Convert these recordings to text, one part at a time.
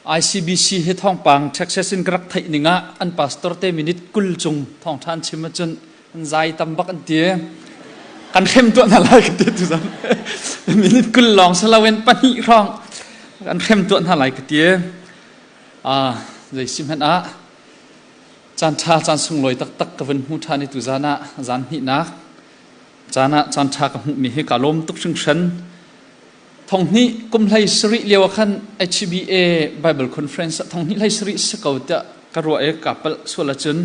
ICBC hi thawngpang Texas in ka rak theih ning ah an pastor te minute 20 cung thawngṭha an chim ahcun an zai tam bak an ti. Kan hrem tuah hna lai ka ti tuzan. Minute 20 lawng si loin pahnih hrawng kan hrem tuah hna lai ka ti. Ah, zei si hmanh ah caan ṭha caan sunglawi taktak ka vun hmu ṭhan i tuzan ah zan hnihnak caan ah caan ṭha ka hmuhmi hi ka lawm tuk hringhran. Thonghnih kum hlei sarih lio ah khan HBA Bible Conference ah thonghnih hlei sarih si ko tiah ka ruah i ka palh sual ahcun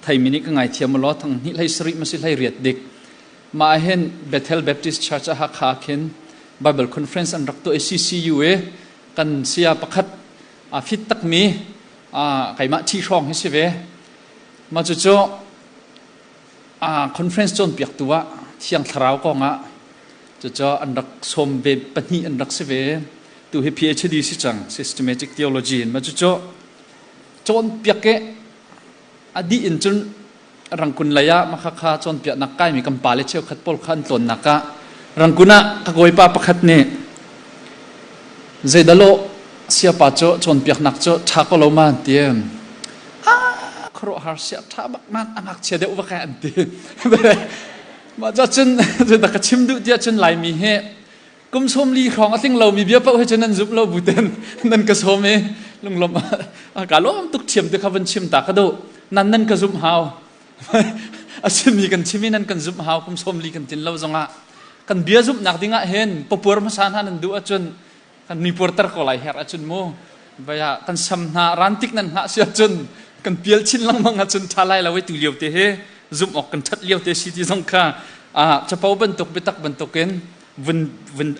theimi nih ka ngaithiam law thonghnih hlei sarih ma si hlei riat dik. Mah ah hin Bethel Baptist Church ah Hakha khin Bible Conference an rak tuah i CCU i kan saya pakhat a fit takmi keimah thi hrawng hi si ve. Mah cucu conference cawnpiaktu ah Thiang Thlarau kong ah cucu an rak sawm ve pahnih an rak si ve. Tu hi PhD si cang systematic theology in ma cucu cawnpiak i a dih in cun Rangkun lei ah makhakha cawnpiaknak kaimi kan pale cheukhat pawl kha an tlawnnak ah Rangkun ah ka kawipa pakhat nih zeidalo siapa cu cawnpiaknak cu ṭha ko lo ma an ti. Khuaruahhar sia ṭha bak man a ngakchia deuh va kai an ti. Mah cun zeidah ka chim duh tiah cun Laimi hi kum 40 hrawng a tling lomi bia paoh hi cu nan zumh lo buten nan ka sawm i lunglawmh ka lawm tuk thiam te kha vun chim ta ka duh. Nan nan ka zumh hau. A simi kan chim i nan kan zumh hau kum 40 kan tlin lo zongah kan bia zumhnak dingah hin papuar hmasa hna nan duh ahcun kan mi puarter ko lai her ahcun mu vaya kan sam hna rantik nan hngah si ahcun kan pial chin lengmang ahcun ṭha lai lo i tu lio te hi zumh awk kan ṭhat lio te si ti zong kha capo bantuk biatak bantukin vun vun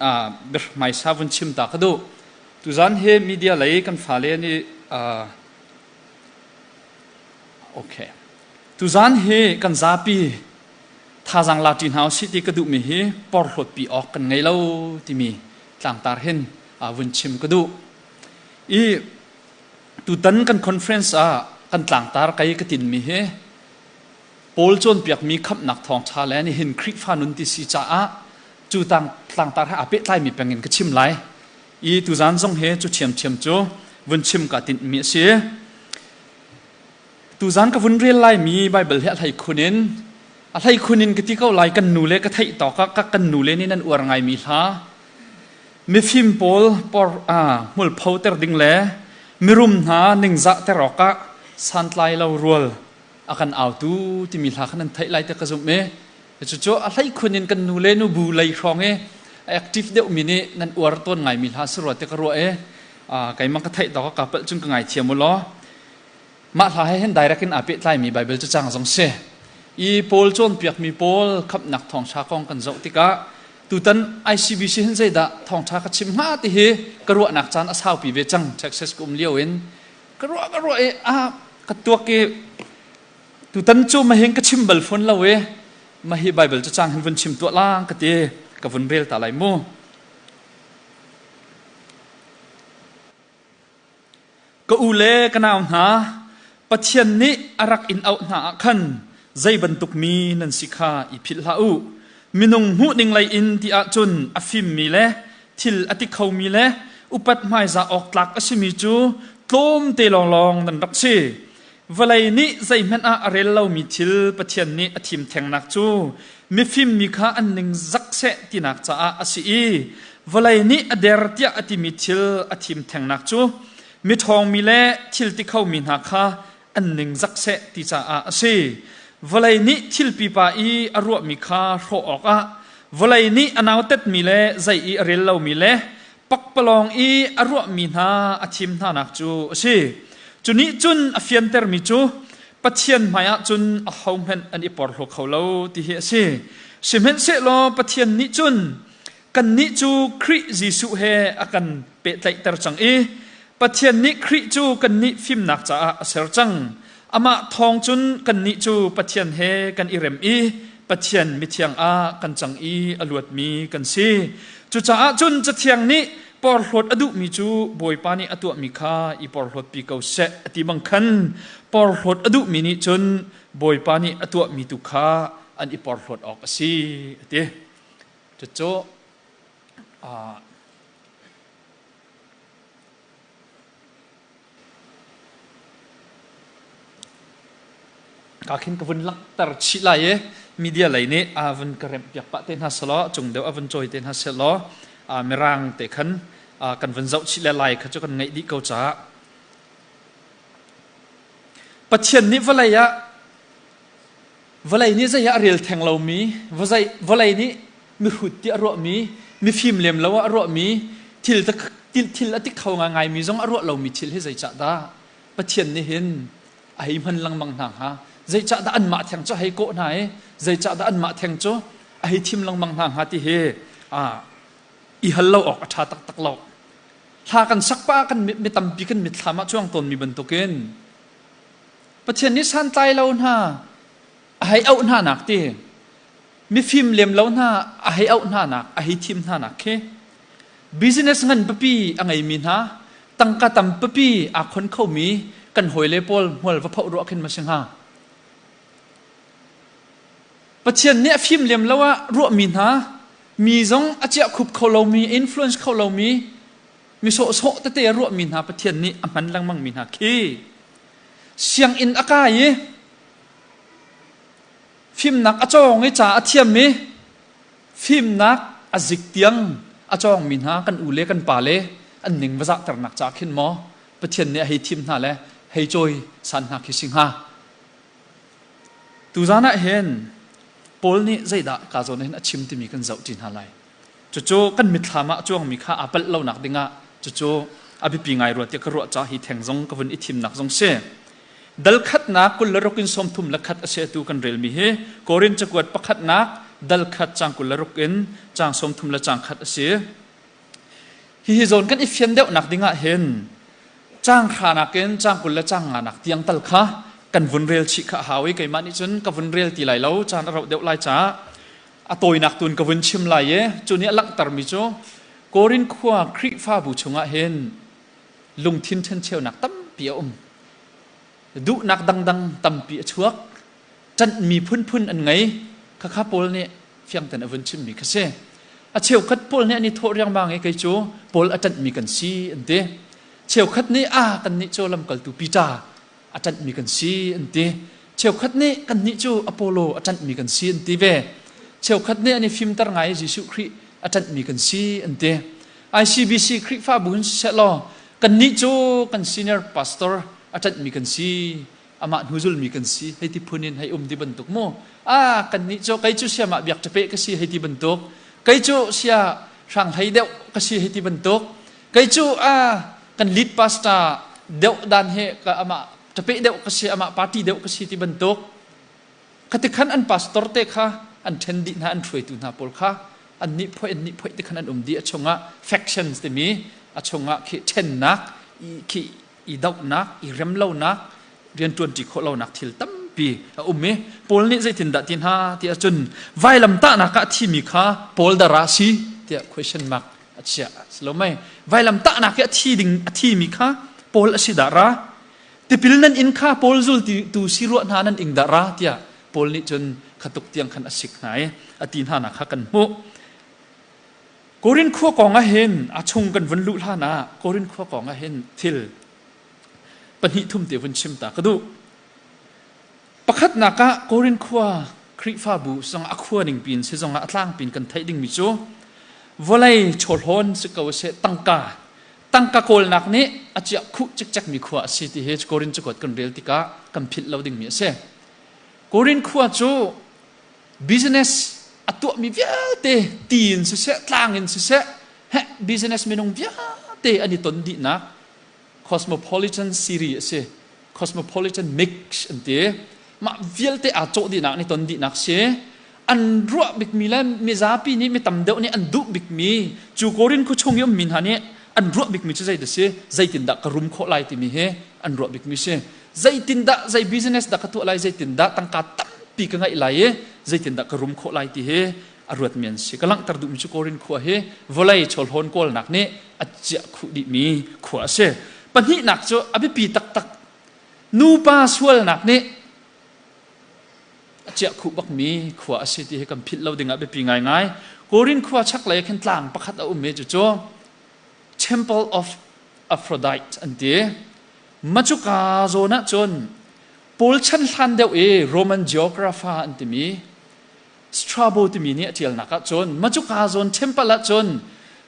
hmaisa vun chim ta ka duh. Tuzan hi media lei kan fale nih okay, tuzan hi kan zapi thazaang la ṭi hna usih ti ka duhmi hi porhlawtpi awk kan ngei lo timi tlangtar hin vun chim ka duh. I tutan kan conference ah kan tlangtar kai ka tinmi hi Paul cawnpiakmi khamhnak thawngṭha le nihin Khrihfa nun ti si caah cu tlangtar he aa pehtlaimi peng in ka chim lai. I tuzan zong hi cu ṭhiamṭhiam cu vun chim ka tinhmi a si. Tuzan ka vun rel laimi Baibal hi a hleikhun in a hleikhun in ka ti ko lai kan nu le ka theih tawk ah ka kan nu le nih nan uar ngaimi hla mifim pawl por hmulpho ter ding le mirum hna ningzah ter awkah santlai lo rual a kan autu timi hla kha nan theih lai te ka zumh i cucu a hleikhun in kan nu le nu bu lei hrawng i active deuhmi nih nan uar tawn ngaimi hla si rua te ka ruah i keimah ka theih tawk ka palh cun ka ngaithiam u law. Mah hla he hin direct in aa pehtlaimi Baibal cacang zong si. I Paul cawnpiakmi pawl khamhnak thawngṭha kong kan zoh tikah tutan ICBC hin zeidah thawngṭha ka chim hnga ti hi ka ruahnak caan a saupi ve cang. Texas ka um lio in ka ruah ka ruah i ah ka tuak i tutan cu mahin ka chim bal fawn lo i mahi Baibal cacang hin vun chim tuah lang ka ti ka vun rel ta lai mu. Ka u le ka nau hna, Pathian nih a rak in auh hna ah khan zei bantuk mi nan si kha i philh hlah u. Minung hmuhning lei in ti ahcun a fimmi le thil a ti khomi le upat hmaizah awk tlak a simi cu tlawmte lawnglawng nan rak si. Vawlei nih zeihmanh ah a rel lomi thil Pathian nih a thim thengnak cu mifim mi kha an ning zak seh tinak caah a si i vawlei nih a der tiah a timi thil a thim thengnak cu miṭhawngmi le thil ti khomi hna kha an ning zak seh ti caah a si. Vawlei nih thil pipa i a ruahmi kha hrawh awkah vawlei nih a nautatmi le zei i a rel lomi le pakpalawng i a ruahmi hna a thim hnanak cu a si. Cu nih cun a fiantermi cu Pathian hmaiah cun ahohmanh an i porhlaw kho lo ti hi a si. Sihmanhsehlaw Pathian nih cun kannih cu Khrih Jesuh he a kan pehtlaihter cang i Pathian nih Khrih cu kannih fimnak caah a ser cang. Amah thawng cun kannih cu Pathian he kan i rem i Pathian mithiang ah kan cang i a luatmi kan si. Cucaah cun Cathiang nih porhlawt a duhmi cu Bawipa nih a tuahmi kha i porhlawtpi ko seh a ti bang khan porhlawt a duhmi nih cun Bawipa nih a tuahmi tu kha an i porhlawt awk a si a ti. Cucu Ka khin ka vun langhter chih lai i media lei nih a vun ka remh piak pah te hna selaw cung deuh a vun cawi te hna selaw mirang te khan kan vun zoh chih le lai kha cu kan ngaih dih ko caah Pathian nih vawlei ah vawlei nih zei ah a rel theng lomi vawlei nih mihrut ti a ruahmi mifim lem lo ah a ruahmi thil thil a ti kho ngaingaimi zong a ruah lomi thil hi zeicah dah Pathian nih hin a hei hman lengmang hna hnga? Zeicahdah anmah theng cu a hei kawh hna i zeicahdah anmah theng cu a hei thim lengmang hna hnga ti hi i hal lo awk a ṭha taktak lo. Hla kan sak pah kan mi tampi kan mitthlam ah cuang tawnmi bantukin Pathian nih santlai lo hna a hei auh hna nak ti mifim lem lo hna a hei auh hna nak a hei thim hna nak khi business ngan pipi a ngeimi hna tangka tam pipi aa khon khomi kan hawile pawl hmual va phoh ruah khin ma si hnga? Pathian nih a fim lem lo ah ruahmi hna mi zong a ciah khup kho lomi influence kho lomi mi sawhsawh tete a ruahmi hna Pathian nih a hman lengmang mi hna khi sianginn a kai i fimnak a cawng i ca a thiam i fimnak a zik tiang a cawngmi hna kan u le kan pa le an ning va zahternak ca khin maw Pathian nih a hei thim hna le hei cawi san hna khi si hnga. Tuzan ah hin Paul nih zeidah ka zawn hin a chim timi kan zoh ṭi hna lai. Cucu kan mitthlam ah a cuangmi kha aa palh lonak dingah cucu a biapi ngai rua tiah ka ruah caah hi theng zong ka vun i thimnak zong si. Dal khatnak 26 in 31 a si atu kan relmi hi Korin cakuat pakhatnak dal khat cang 26 in cang 30 le cang khat a si. Hihi zawn kan i fian deuhnak dingah hin cang hra nakin cang 20 le cang nga nak tiang tal kha kan vun rel chih kha a hau i keimah nih cun ka vun rel ti lai lo caan a rauh deuh lai caah a tawinak tun ka vun chim lai i cu nih a langhtermi cu Korin khua Khrihfabu chungah hin lungthin ṭhencheunak tampi a um. Duhnak dangdang tampi a chuak. Ṭanhmi phunphun an ngei. Khakha Paul nih fiangten a vun chimmi kha si. A cheukhat Paul nih an i thawh riangmang i kei cu Paul a ṭanhmi kan si an ti. Cheukhat nih a kannih cu lamkaltu Peter a ṭanhmi kan si an ti. Cheukhat nih kannih cu Apollo a ṭanhmi kan si an ti ve. Cheukhat nih an i fimter ngai i Jesuh Khrih a ṭanhmi kan si an ti. ICBC Khrihfabu hin siseh law kannih cu kan senior pastor a ṭanhmi kan si amah hnuzulmi kan si hei ti phun in hei um ti bantuk mu ah kannih cu kei cu sia mah biak ṭape ka si hei ti bantuk kei cu sia hrang hlei deuh ka si hei ti bantuk kei cu ah kan lead pastor deuh dan he ka amah ṭape deuh ka si amah party deuh ka si ti bantuk khati khan an pastor te kha an ṭhen dih hna an hruaitu hna pawl kha an nih phoih an nih phoih ti khan an um dih a chungah factions timi a chungah khi ṭhennak khi i dohnak i remlonak rianṭuanṭi khawh lonak thil tampi a um i Paul nih zeitindah ti hna ti ahcun vailamtahnak ah a thimi kha Paul dara si tiah question mark a chiah si lo mei vailamtahnak i a thi ding a thimi kha Paul a si dah ra tipil nan in kha Paul zul tu si ruah hna nan ing dah ra tiah Paul nih cun khatuk tiang khan a sik hna i a ti hna nak kha kan hmuh Korin khua kong ah hin a chung kan vun luh hlan ah Korin khua kong ah hin thil pahnih thum te vun chim ta ka duh. Pakhatnak ah Korin khua Khrihfabu zong a khua ning pin si zong ah a tlang pin kan theih dingmi cu vawlei chawhlawn si ko seh tangka tangka kawlnak nih a ciah khuh cikcek mi khua a si ti hi Korin cakuat kan rel tikah kan philh lo dingmi a si. Korin khua cu business a tuahmi vialte ti in siseh tlang in siseh heh business minung vialte an i ton dihnak cosmopolitan city a si cosmopolitan mix an ti mah vialte aa cawh dihnak an i ton dihnak si an ruah bikmi le mizapi nih mi tam deuh nih an duh bikmi cu Korin khu chung i ummi hna nih an ruah bikmi cu zeidah si zeitindah ka rum khawh lai timi hi an ruah bikmi si zeitindah zei business dah ka tuah lai zeitindah tangka tampi ka ngeih lai i zeitindah ka rum khawh lai ti hi a ruatmi an si ka langhter duhmi cu Korin khua hi vawlei chawlhawn kawlnak nih a ciah khuh dihmi khua a si pahnihnak cu a biapi taktak nupa sualnak nih a ciah khuh bakmi khua a si ti hi kan philh lo dingah biapi ngaingai Korin khua chaklei khin tlang pakhat a um i cucu Temple of Aphrodite an ti. Macuka zawn ah cun Paul chan hlan deuh i Roman geographer an timi Strabo timi nih a ṭialnak ahcun Macuka zawn temple ahcun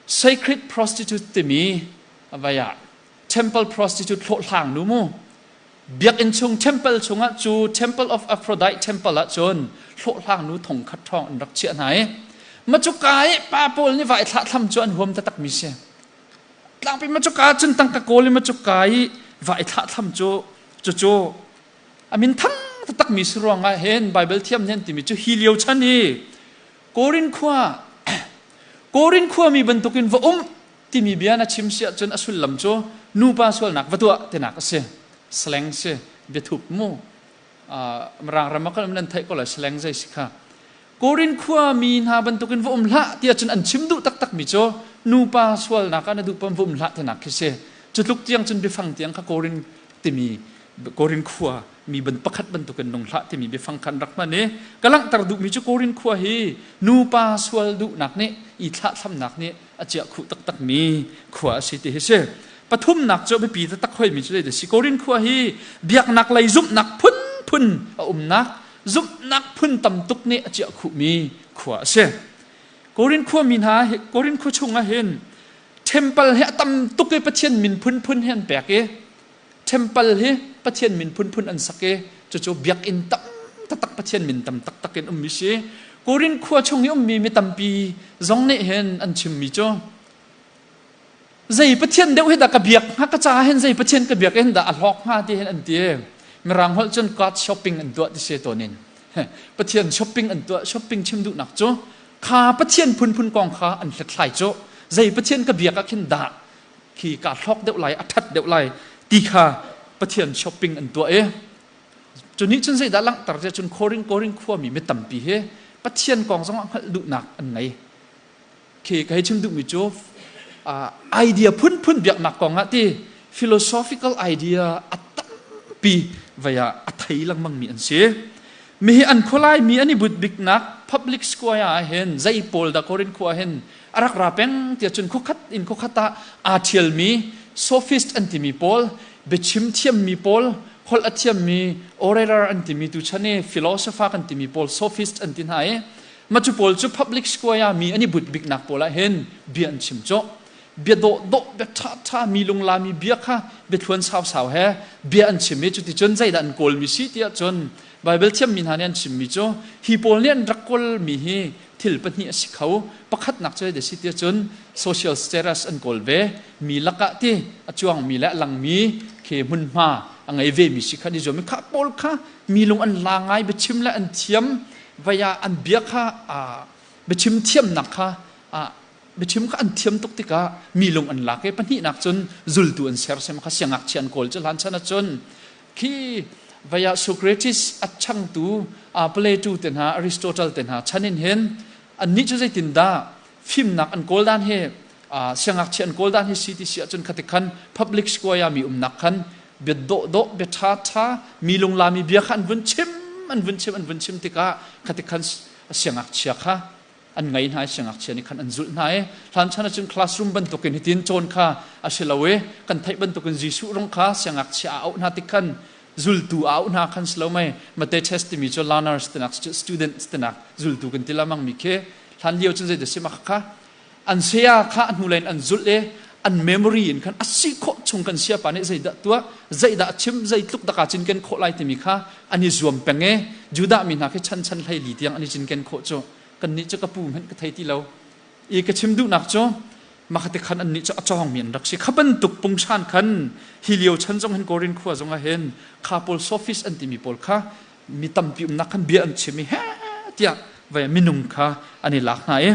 sacred prostitute timi vai ah temple prostitute hlawhhlang nu mu biakinn chung temple chungah cu temple of Aphrodite temple ahcun hlawhhlang nu thong khat ṭhawng an rak chiah hna i Macuka i pa pawl nih vai thlahthlam cu an huam taktak mi si. Tlangpi Macuka cun tangka kawl i Macuka i vai thlahthlam cu cucu a min thang taktak mi si ruangah hin Bible thiam nih an timi cu hi lio chan i Korin khua Korin khua mi bantukin va um timi bia na chim si ahcun a sullam cu nupa sualnak va tuah tinak a si. Slang si biathup mu. Mirang ram ah kan um nan theih ko lai slang zei si kha. Korin khua mi hna bantukin va um hlah tiah cun an chim duh taktak mi cu nupa sualnak ah na duh pom va um hlah tinak khi si. Cu tluk tiang cun biafang tiang kha Korin timi Korin khua mi ban pakhat bantukin nung hlah timi biafang kha an rak hman i ka langhter duhmi cu Korin khua hi nupa sual duhnak nih i thlahthlamnak nih a ciah khuh taktak mi khua a si ti hi si. Pathumnak cu biapi taktak hoimi cu zei si Korin khua hi biaknak lei zumhnak phunphun a umnak zumhnak phun tam tuk nih a ciah khuhmi khua a si. Korin khua mi hna Korin khua chung ah hin temple hi a tam tuk i Pathian min phunphun hi an pek i temple hi Pathian min phunphun an sak i cucu biakinn tam taktak Pathian min tam taktak in ummi si. Korin khua chung i ummi mi tampi zong nih hin an chimmi cu zei Pathian deuh hi dah ka biak hnga ka caah hin zei Pathian ka biak hin dah a hlawk hnga ti hin an ti. Mirang holh cun God shopping an tuah ti si tawn in. Pathian shopping an tuah shopping chim duhnak cu kha Pathian phunphun kong kha an hlathlai cu zei Pathian ka biak ah khin dah khi ka hlawk deuh lai a ṭhat deuh lai ti kha Pathian shopping an tuah i cu nih cun zeidah langhter tiah cun Korin Korin khuami mi tampi hi Pathian kong zong ah hngalh duhnak an ngei. Khi ka hei chim duhmi cu idea phunphun biaknak kong ah ti philosophical idea a tampi vei ah a thei lengmang mi an si. Mihi an khualai mi an i but biknak public square ah hin zei pawl dah Korin khua hin a rak ra peng tiah cun khuakhat in khuakhat ah aa ṭhialmi sophist an timi pawl biachim thiammi pawl holh a thiammi orator an timi tu chan i philosopher kan timi pawl sophist an ti hna i Mah cu pawl cu public square ah mi an i but biknak pawl ah hin bia an chim cawh. Bia dawhdawh, bia ṭhaṭha, mi lunglami bia kha biathluan sausau he bia an chim i cuticun zeidah an kawlmi si tiah cun Baibal thiammi hna nih an chimmi cu hi pawl nih an rak kawlmi hi thil pahnih a si kho. Pakhatnak cu zeidah si tiah cun social status an kawl ve. Mi lakah ti a cuangmi le a langmi khi hmunhma a ngei vemi si kha an i zuam i kha pawl kha mi lung an la ngai biachim le an thiam vai ah an bia kha biachim thiamnak kha biachim kha an thiam tuk tikah mi lung an lak i pahnihnak cun zultu an sersiam kha siangngakchia an kawl cu hlan chan ahcun khi vai ah Socrates a changtu Plato te hna Aristotle te hna chan in hin annih cu zeitindah fimnak an kawl dan hi siangngakchia an kawl dan hi si ti si ahcun khati khan public square mi umnak khan bia dawhdawh bia ṭhaṭha mi lunglami bia kha an vun chim an vun chim an vun chim tikah khati khan siangngakchia kha an ngei hna i siangngakchia nih khan an zulh hna i hlan chan ahcun classroom bantukin hitin cawn kha a si lo i kan theih bantukin Jesuh rung kha siangngakchia a auh hna tik khan zultu a auh hna khan si lo mei Mateches timi cu learners tinak students tinak zultu kan ti lamang mi khi hlan lio cun zeidah si mak kha an saya kha a hnulei in an zulh i an memory in khan a si khawh chung kan siapa nih zeidah tuah zeidah chim zeitluk dak ah cinken khawh lai timi kha an i zuam peng i Judah mi hna khi chan chan hlei li tiang an i cinken khawh cu kannih cu ka pu hmanh ka thei ti lo i ka chim duhnak cu makhate khan annih cu a cawngmi an rak si kha bantuk pungsan khan hi lio chan zong hin Korin khua zong ah hin kha pawl sophist an timi pawl kha mi tampi umnak khan bia an chim i he tiah vei minung kha an i lak hna i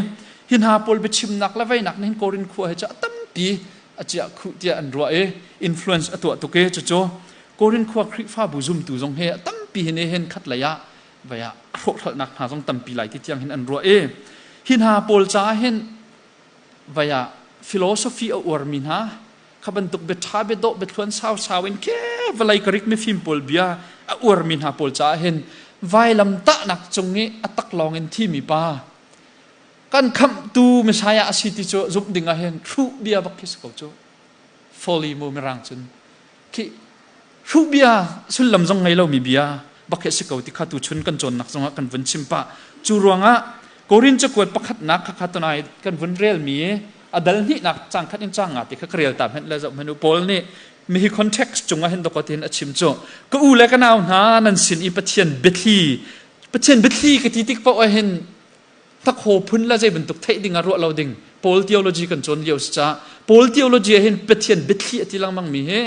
hi hna pawl biachimnak le veinak nih hin Korin khua hi cu a tampi a ciah khuh tiah an ruah i influence a tuah tuk i cucu Korin khua Khrihfabu zumtu zong hi a tampi hin hin khat lei ah vei ah a hrawhhralhnak hna zong tampi lai ti tiang hin an ruah i hi hna pawl caah hin vei ah philosophy a uarmi hna kha bantuk bia ṭha bia dawh biathluan sausau in ke vawlei ka rik mifim pawl bia a uarmi hna pawl caah hin vailam tahnak cung i a taklawng in thimi pa kan khamhtu Messiah a si ti cu zumh ding ah hin hruh bia bak khi si ko cu folly mu mirang cun khi. Hruh bia sullam zong ngei lomi bia bak hi a si ko ti kha tuchun kan cawnnak zongah kan vun chim pah. Cu ruangah Korin cakuat pakhatnak khakha tunai kan vun relmi a dal hnihnak cang khat in cang nga ti kha ka rel ta hmenh le zoh hmenh u. Paul nih mihi context cungah hin dawkaw tin a chim cu ka u le ka nau hna nan sin i Pathian biathli Pathian biathli ka ti tik paoh ah hin hnakhaw phun le zei bantuk theih ding ah ruah lo ding Paul theology kan cawn lio si caah Paul theology ah hin Pathian biathli a ti lengmang mi hi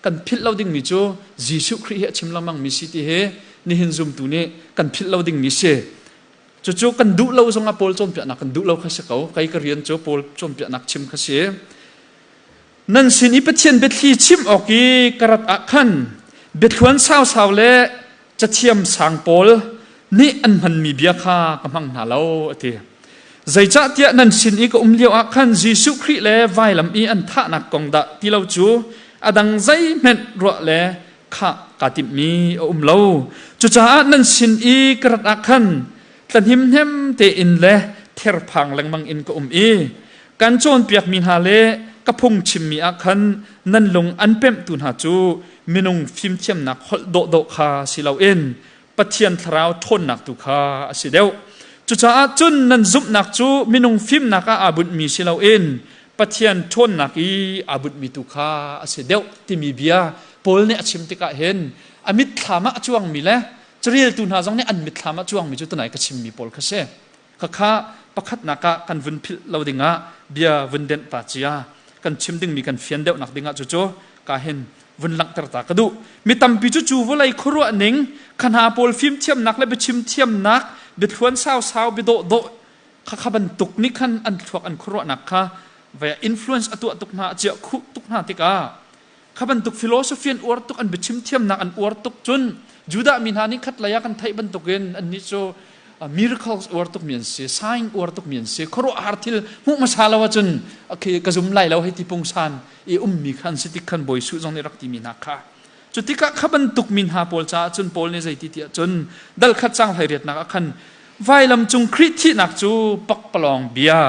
kan philh lo ding mi cu Jesuh Khrih hi a chim lengmang mi si ti hi nihin zumtu nih kan philh lo ding mi si. Cucu kan duh lo zongah Paul cawnpiaknak kan duh lo kha si ko. Kei ka rian cu Paul cawnpiaknak chim kha si. Nan sin i Pathian biathli chim awk i ka rat ah khan biathluan sausau le cathiam sang pawl nih an hmanmi bia kha ka hmang hna lo a ti. Zeicahtiah nan sin i ka um lio ah khan Jesuh Khrih le vailam i an thahnak kong dah ti lo cu a dang zeihmanh ruah le khah kaa timhmi a um lo. Cucaah nan sin i ka rat ah khan tlahnimhnem tein le therphang lengmang in ka um i kan cawnpiakmi hna le ka phung chimmi ah khan nan lung an pemhtu hna cu minung fimthiamnak holh dawhdawh kha si loin Pathian thlarau ṭhawnnak tu kha a si deuh. Cucaah cun nan zumhnak cu minung fimnak ah aa bunhmi si loin Pathian ṭhawnnak i aa bunhmi tu kha a si deuh timi bia Paul nih a chim tikah hin a mitthlam ah a cuangmi le careltu hna zong nih an mitthlam ah cuangmi cu tunai ka chimmi pawl kha si. Khakha pakhatnak ah kan vun philh lo dingah bia vun denh ta cia kan chim dingmi kan fian deuhnak dingah cucu ka hin vun langhter ta ka duh. Mi tampi cu cu vawlei khuaruah ning khana pawl fimthiamnak le biachim thiamnak biathluan sausau biadawh dawh khakha bantuk nih khan an thluak an khuaruahnak kha vaya influence a tuah tuk hna a ciah khuh tuk hna tikah kha bantuk philosophy an uar tuk an biachim thiamnak an uar tuk cun Judah mi hna nih khat lei ah kan theih bantukin annih cu miracles uar tuk mi an si sign uar tuk mi an si khuaruahhar thil hmuh hmasa lo ahcun ka zum lai lo hei ti pungsan i ummi khan si tik khan Bawi Suh zong nih rak timi hna kha cu tikah kha bantuk mi hna pawl caah cun Paul nih zeiti ti ahcun dal khat cang hlei riatnak ah khan vailam cung Khrih thihnak cu pakpalawng bia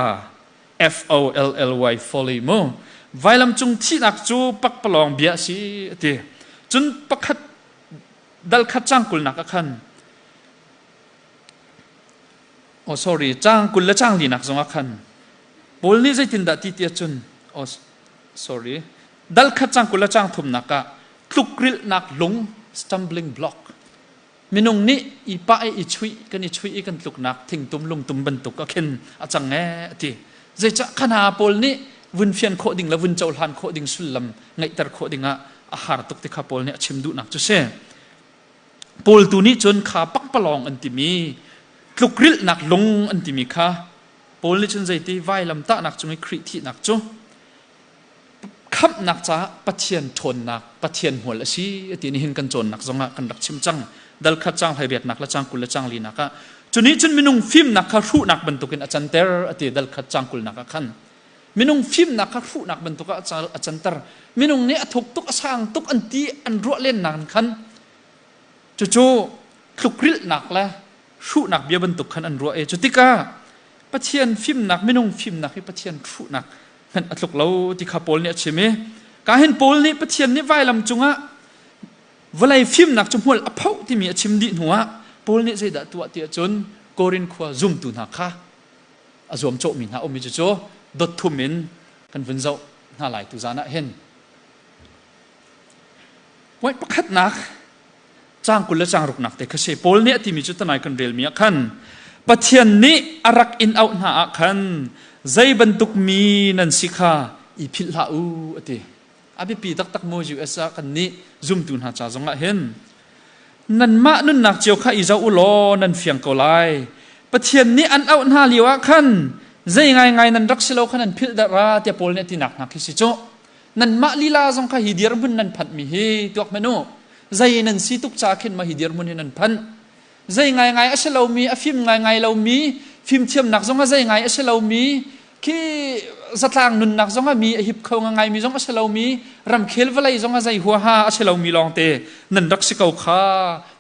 F-O-L-L-Y folly mu. Vailam cung thihnak cu pakpalawng bia a si a ti. Cun pakhat dal khat cang kulnak ah khan oh sorry cang 20 le cang linak zongah khan Paul nih zeitindah ti ti ahcun oh sorry dal khat cang 20 le cang thumnak ah tlukrilhnak lung stumbling block Minung nih i pah i i chuih kan i chuih i kan tluknak thingtum lungtum bantuk a khin a cang ee a ti. Zeicah khana pawl nih vun fian khawh ding le vun cohlan khawh ding sullam ngeihter khawh ding ah a har tuk ti kha Paul nih a chim duhnak cu si. Paul tu nih cun kha pakpalawng an timi tlukrilhnak lung an timi kha Paul nih cun zeiti vailam tahnak cung i Khrih thihnak cu Khamhnak caah Pathian ṭhawnnak, Pathian hmual a si ti nihin kan cawnnak zongah kan rak chim cang. Dal khat cang 18nak le cang 20 le cang linak ah. Cu nih cun minung fimnak kha hruhnak bantukin a canter a ti dal khat cang 20nak ah khan. Minung fimnak kha hruhnak bantuk ah a canter. Minung nih a thuk tuk, a sang tuk an ti an ruah len nain khan cucu tlukrilhnak le hruhnak bia bantuk khan an ruah i cu tikah Pathian fimnak minung fimnak hi Pathian hruhnak hmanh a tluk lo ti kha Paul nih a chim i ka hin Paul nih Pathian nih vailam cungah vawlei fimnak cu hmual a phoh timi a chim dih hnuah Paul nih zeidah tuah ti ahcun Korin khua zumtu hna kha a zuamcawhmi hna um i cucu dot thum in kan vun zoh hna lai tu zan ah hin. Point pakhatnak Caang 20 le caang ruknak te kha si. Paul nih a timi cu tanai kan relmi ah khan Pathian nih a rak in auh hna ah khan zei bantuk mi nan si kha i philh hlah u a ti. A biapi taktak mu US ah kan nih zumtu hna ca zongah hin nanmah nunnak cio kha i zoh u law nan fiang ko lai. Pathian nih an auh hna lio ah khan zei ngaingai nan rak si lo kha nan philh dah ra tiah Paul nih a tinak hna khi si cu. Nanmah lila zong kha hi dirhmun nan phanhmi hi tuak hmanh u. Zei nan si tuk ca khin ma hi dirhmun hi nan phanh. Zei ngaingai a si lomi, a fim ngaingai lomi, fimthiamnak zong a zei ngai a si lomi, khi zatlang nunnak zong ah mi a hip kho ngaingaimi zong a si lomi, ramkhel vawlei zong a zei huaha a si lomi lawngte nan rak si ko kha.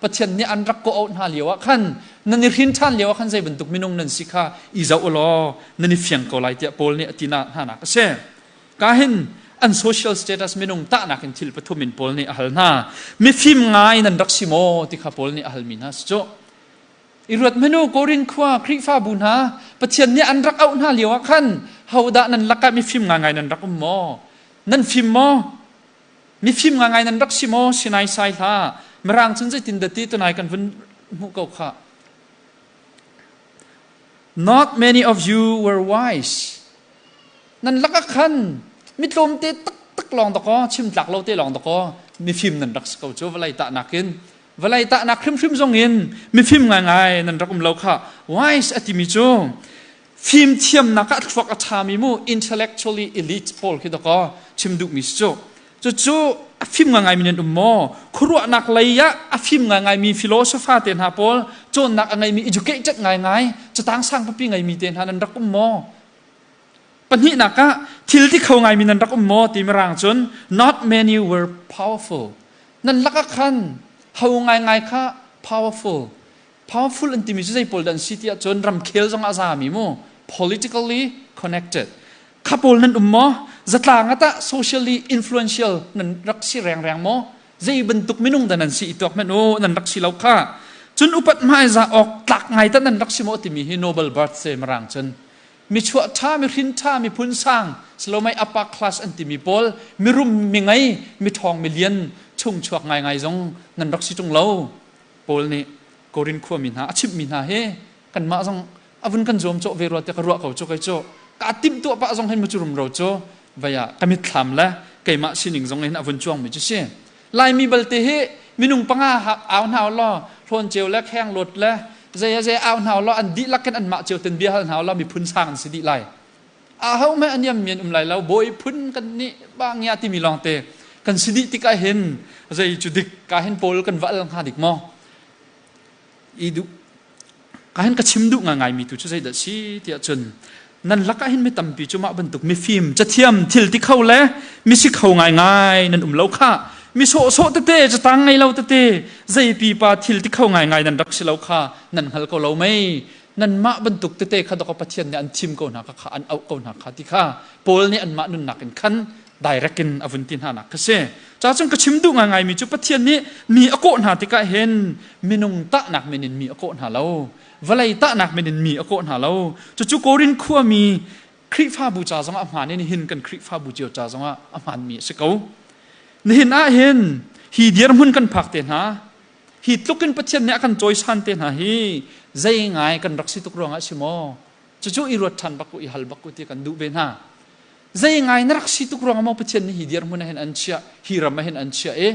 Pathian nih an rak kawh hna lio ah khan nan i hrin ṭhan lio ah khan zei bantuk minung nan si kha i zoh u law nan i fiang ko lai tiah Paul nih a ti hna nak a si. Ka hin An social status minung tahnak in thil pathum in Paul nih a hal hna. Mifim ngai nan rak si maw ti kha Paul nih a halmi hna si cu. I ruat hmanu Korin khua Khrihfabu hna Pathian nih an rak auh hna lio ah khan hodah nan lakah mifim ngaingai nan rak um maw? Nan fim maw? Mifim ngaingai nan rak si maw? Sinai sai hlah. Mirang cun zeitin dah ti tunai kan vun hmuh ko khah. Not many of you were wise. Nan lakah khan mitlawmte taktak lawng dakaw, chim tlak lo te lawng dakaw, mifim nan rak si ko cu vawlei tahnak in. Vawlei tahnak hrimhrim zong in mifim ngaingai nan rak um lo kha. Wise a timi cu fimthiamnak ah thluak a ṭhami mu intellectually elite pawl khi dakaw chim duhmi si cu. Cucu a fim ngaingaimi nan um maw? Khuaruahnak lei ah a fim ngaingaimi philosopher te hna pawl, cawnnak a ngeimi educated ngaingai, catang sang pipi ngeimi te hna nan rak um maw? Pahnihnak ah thil ti kho ngaimi nan rak um maw ti mirang cun not many were powerful. Nan lakah khan ho ngaingai kha powerful. Powerful an timi cu zei pawl dah an si ti ahcun ramkhel zong ah a zami mu politically connected. Kha pawl nan um maw? Zatlang ah tah socially influential nan rak si rengreng maw? Zei bantuk minung dah nan si i tuak hmanh u nan rak si lo kha. Cun upat hmaizah awk tlak ngai dah nan rak si maw timi hi Nobel birth se mirang cun mi chuah ṭha mi hrin ṭha mi phun sang salomai upper class an timi pawl mirum mi ngei mi ṭhawng mi lian chung chuak ngaingai zong nan rak si ṭung lo Paul nih Korin khuami hna a chimhmi hna hi kanmah zong a vun kan zuam cawh ve rua tiah ka ruah ko cu kei cu ka timh tuah pah zong hin mu cu rumro cu vei ah ka mitthlam le keimah sining zong hin a vun cuangmi cu si Laimi balte hi minung panga au hna law hlawn ceu le kheng lawt le zei a zei au hna law an dihlak in anmah cio ten bia hal hna law miphun sang an si dih lai aho hmanh a niam mian um lai lo bawi phun kan nih ba ngia timi lawngte kan si dih tikah hin zei cu dik ka hin pawl kan va al hnga dik maw i duh ka hin ka chim duh ngai mi tu cu zeidah si tiah cun nan lakah hin mi tampi cu mah bantuk mifim cathiam thil ti kho le mi si kho ngaingai nan um lo kha mi sawhsawh tete catang ngei lo tete zei pipa thil ti kho ngaingai nan rak si lo kha nan hngal ko lo mei nanmah bantuk tete kha dawk Pathian nih an thim ko hna kha an auh ko hna kha ti kha Paul nih anmah nunnak in khan direct in a vun ti hna nak kha si. Ca cun ka chim duh ngaingai mi cu Pathian nih mi a kawh hna tikah hin minung tahnak men in mi a kawh hna lo. Vawlei tahnak men in mi a kawh hna lo. Cucu Korin khuami Khrihfabu ca zongah a hmaan in hin kan Khrihfabu cio ca zongah a hmaanmi a si ko. Nihin ah hin hi dirhmun kan phak te hna Hi tluk in Pathian nih a kan cawisan te hna hi zei ngai kan rak si tuk ruangah si maw? Cucu i ruat ṭhan bak u, i hal bak u ti kan duh ve hna. Zei ngai na rak si tuk ruangah maw Pathian nih hi dirhmun ah hin an chiah, hi ram ah hin an chiah i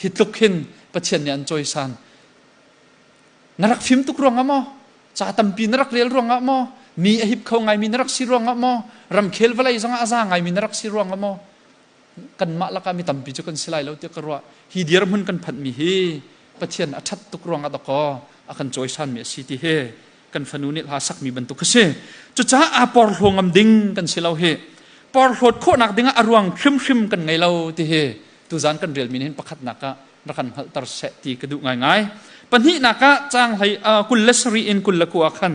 hi tluk hin Pathian nih an cawisan. Na rak fim tuk ruangah maw? Ca tampi na rak rel ruangah maw? Mi a hip kho ngaimi na rak si ruangah maw? Ramkhel vawlei zongah a za ngaimi na rak si ruangah maw? Kanmah lakah mi tampi cu kan si lai lo tiah ka ruah. Hi dirhmun kan phanhmi hi Pathian a ṭhat tuk ruangah dakaw a kan cawisanmi a si ti hi kan fanu nih hla sakmi bantuk a si. Cucaah aa porhlaw ngam ding kan si lo hi. Porhlawt khawhnak dingah a ruang hrimhrim kan ngei lo ti hi tuzan kan relmi nih hin pakhatnak ah rak kan hngalhter seh ti ka duh ngaingai. Pahnihnak ah caang hlei 27 in 29 khan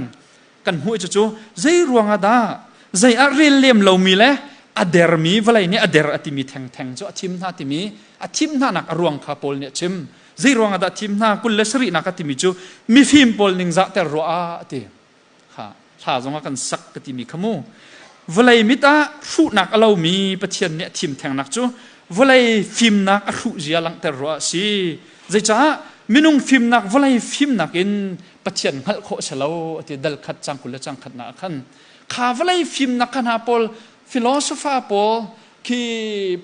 kan hmuh cucu zei ruangah dah zei ah rel lem lomi le a dermi vawlei nih a der a timi thengtheng cu a thim hna timi a thim hna nak a ruang kha Paul nih a chim zei ruangah dah thim hna 27 nak a timi cu mifim pawl ningzah ter ruah ah a ti kha hla zong ah kan sak ka timi kha mu vawlei mit ah hruhnak a lomi Pathian nih a thim thengnak cu vawlei fimnak a hruh zia langhter ruah a si zeicah minung fimnak vawlei fimnak in Pathian hngalh khawh si lo a ti dal khat cang kul le cang khat na khan kha vawlei fimnak kha hna pawl philosopher pawl khi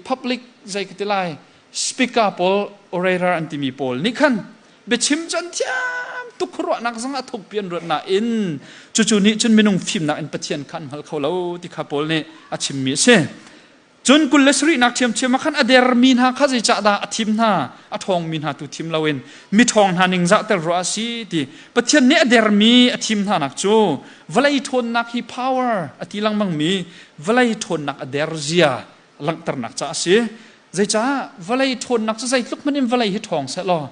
public zei ka ti lai speaker pawl orator an timi pawl nih khan biachim cu an thiam tuk ruahnak zong a thuk pian ruat nain cucu nih cun minung fimnak in Pathian kha an hngal kho lo ti kha pawl nih a chimmi a si. Cun 27nak ṭhiamṭhiam ah khan a dermi hna kha zeicahdah a thim hna? A ṭhawngmi hna tu thim loin miṭhawng hna ningzahter ruah a si ti. Pathian nih a dermi a thim hnanak cu vawlei ṭhawnnak hi power a ti lengmangmi vawlei ṭhawnnak a der zia langhternak caah a si. Zeicah vawlei ṭhawnnak cu zeitluk hmanh in vawlei hi ṭhawng seh law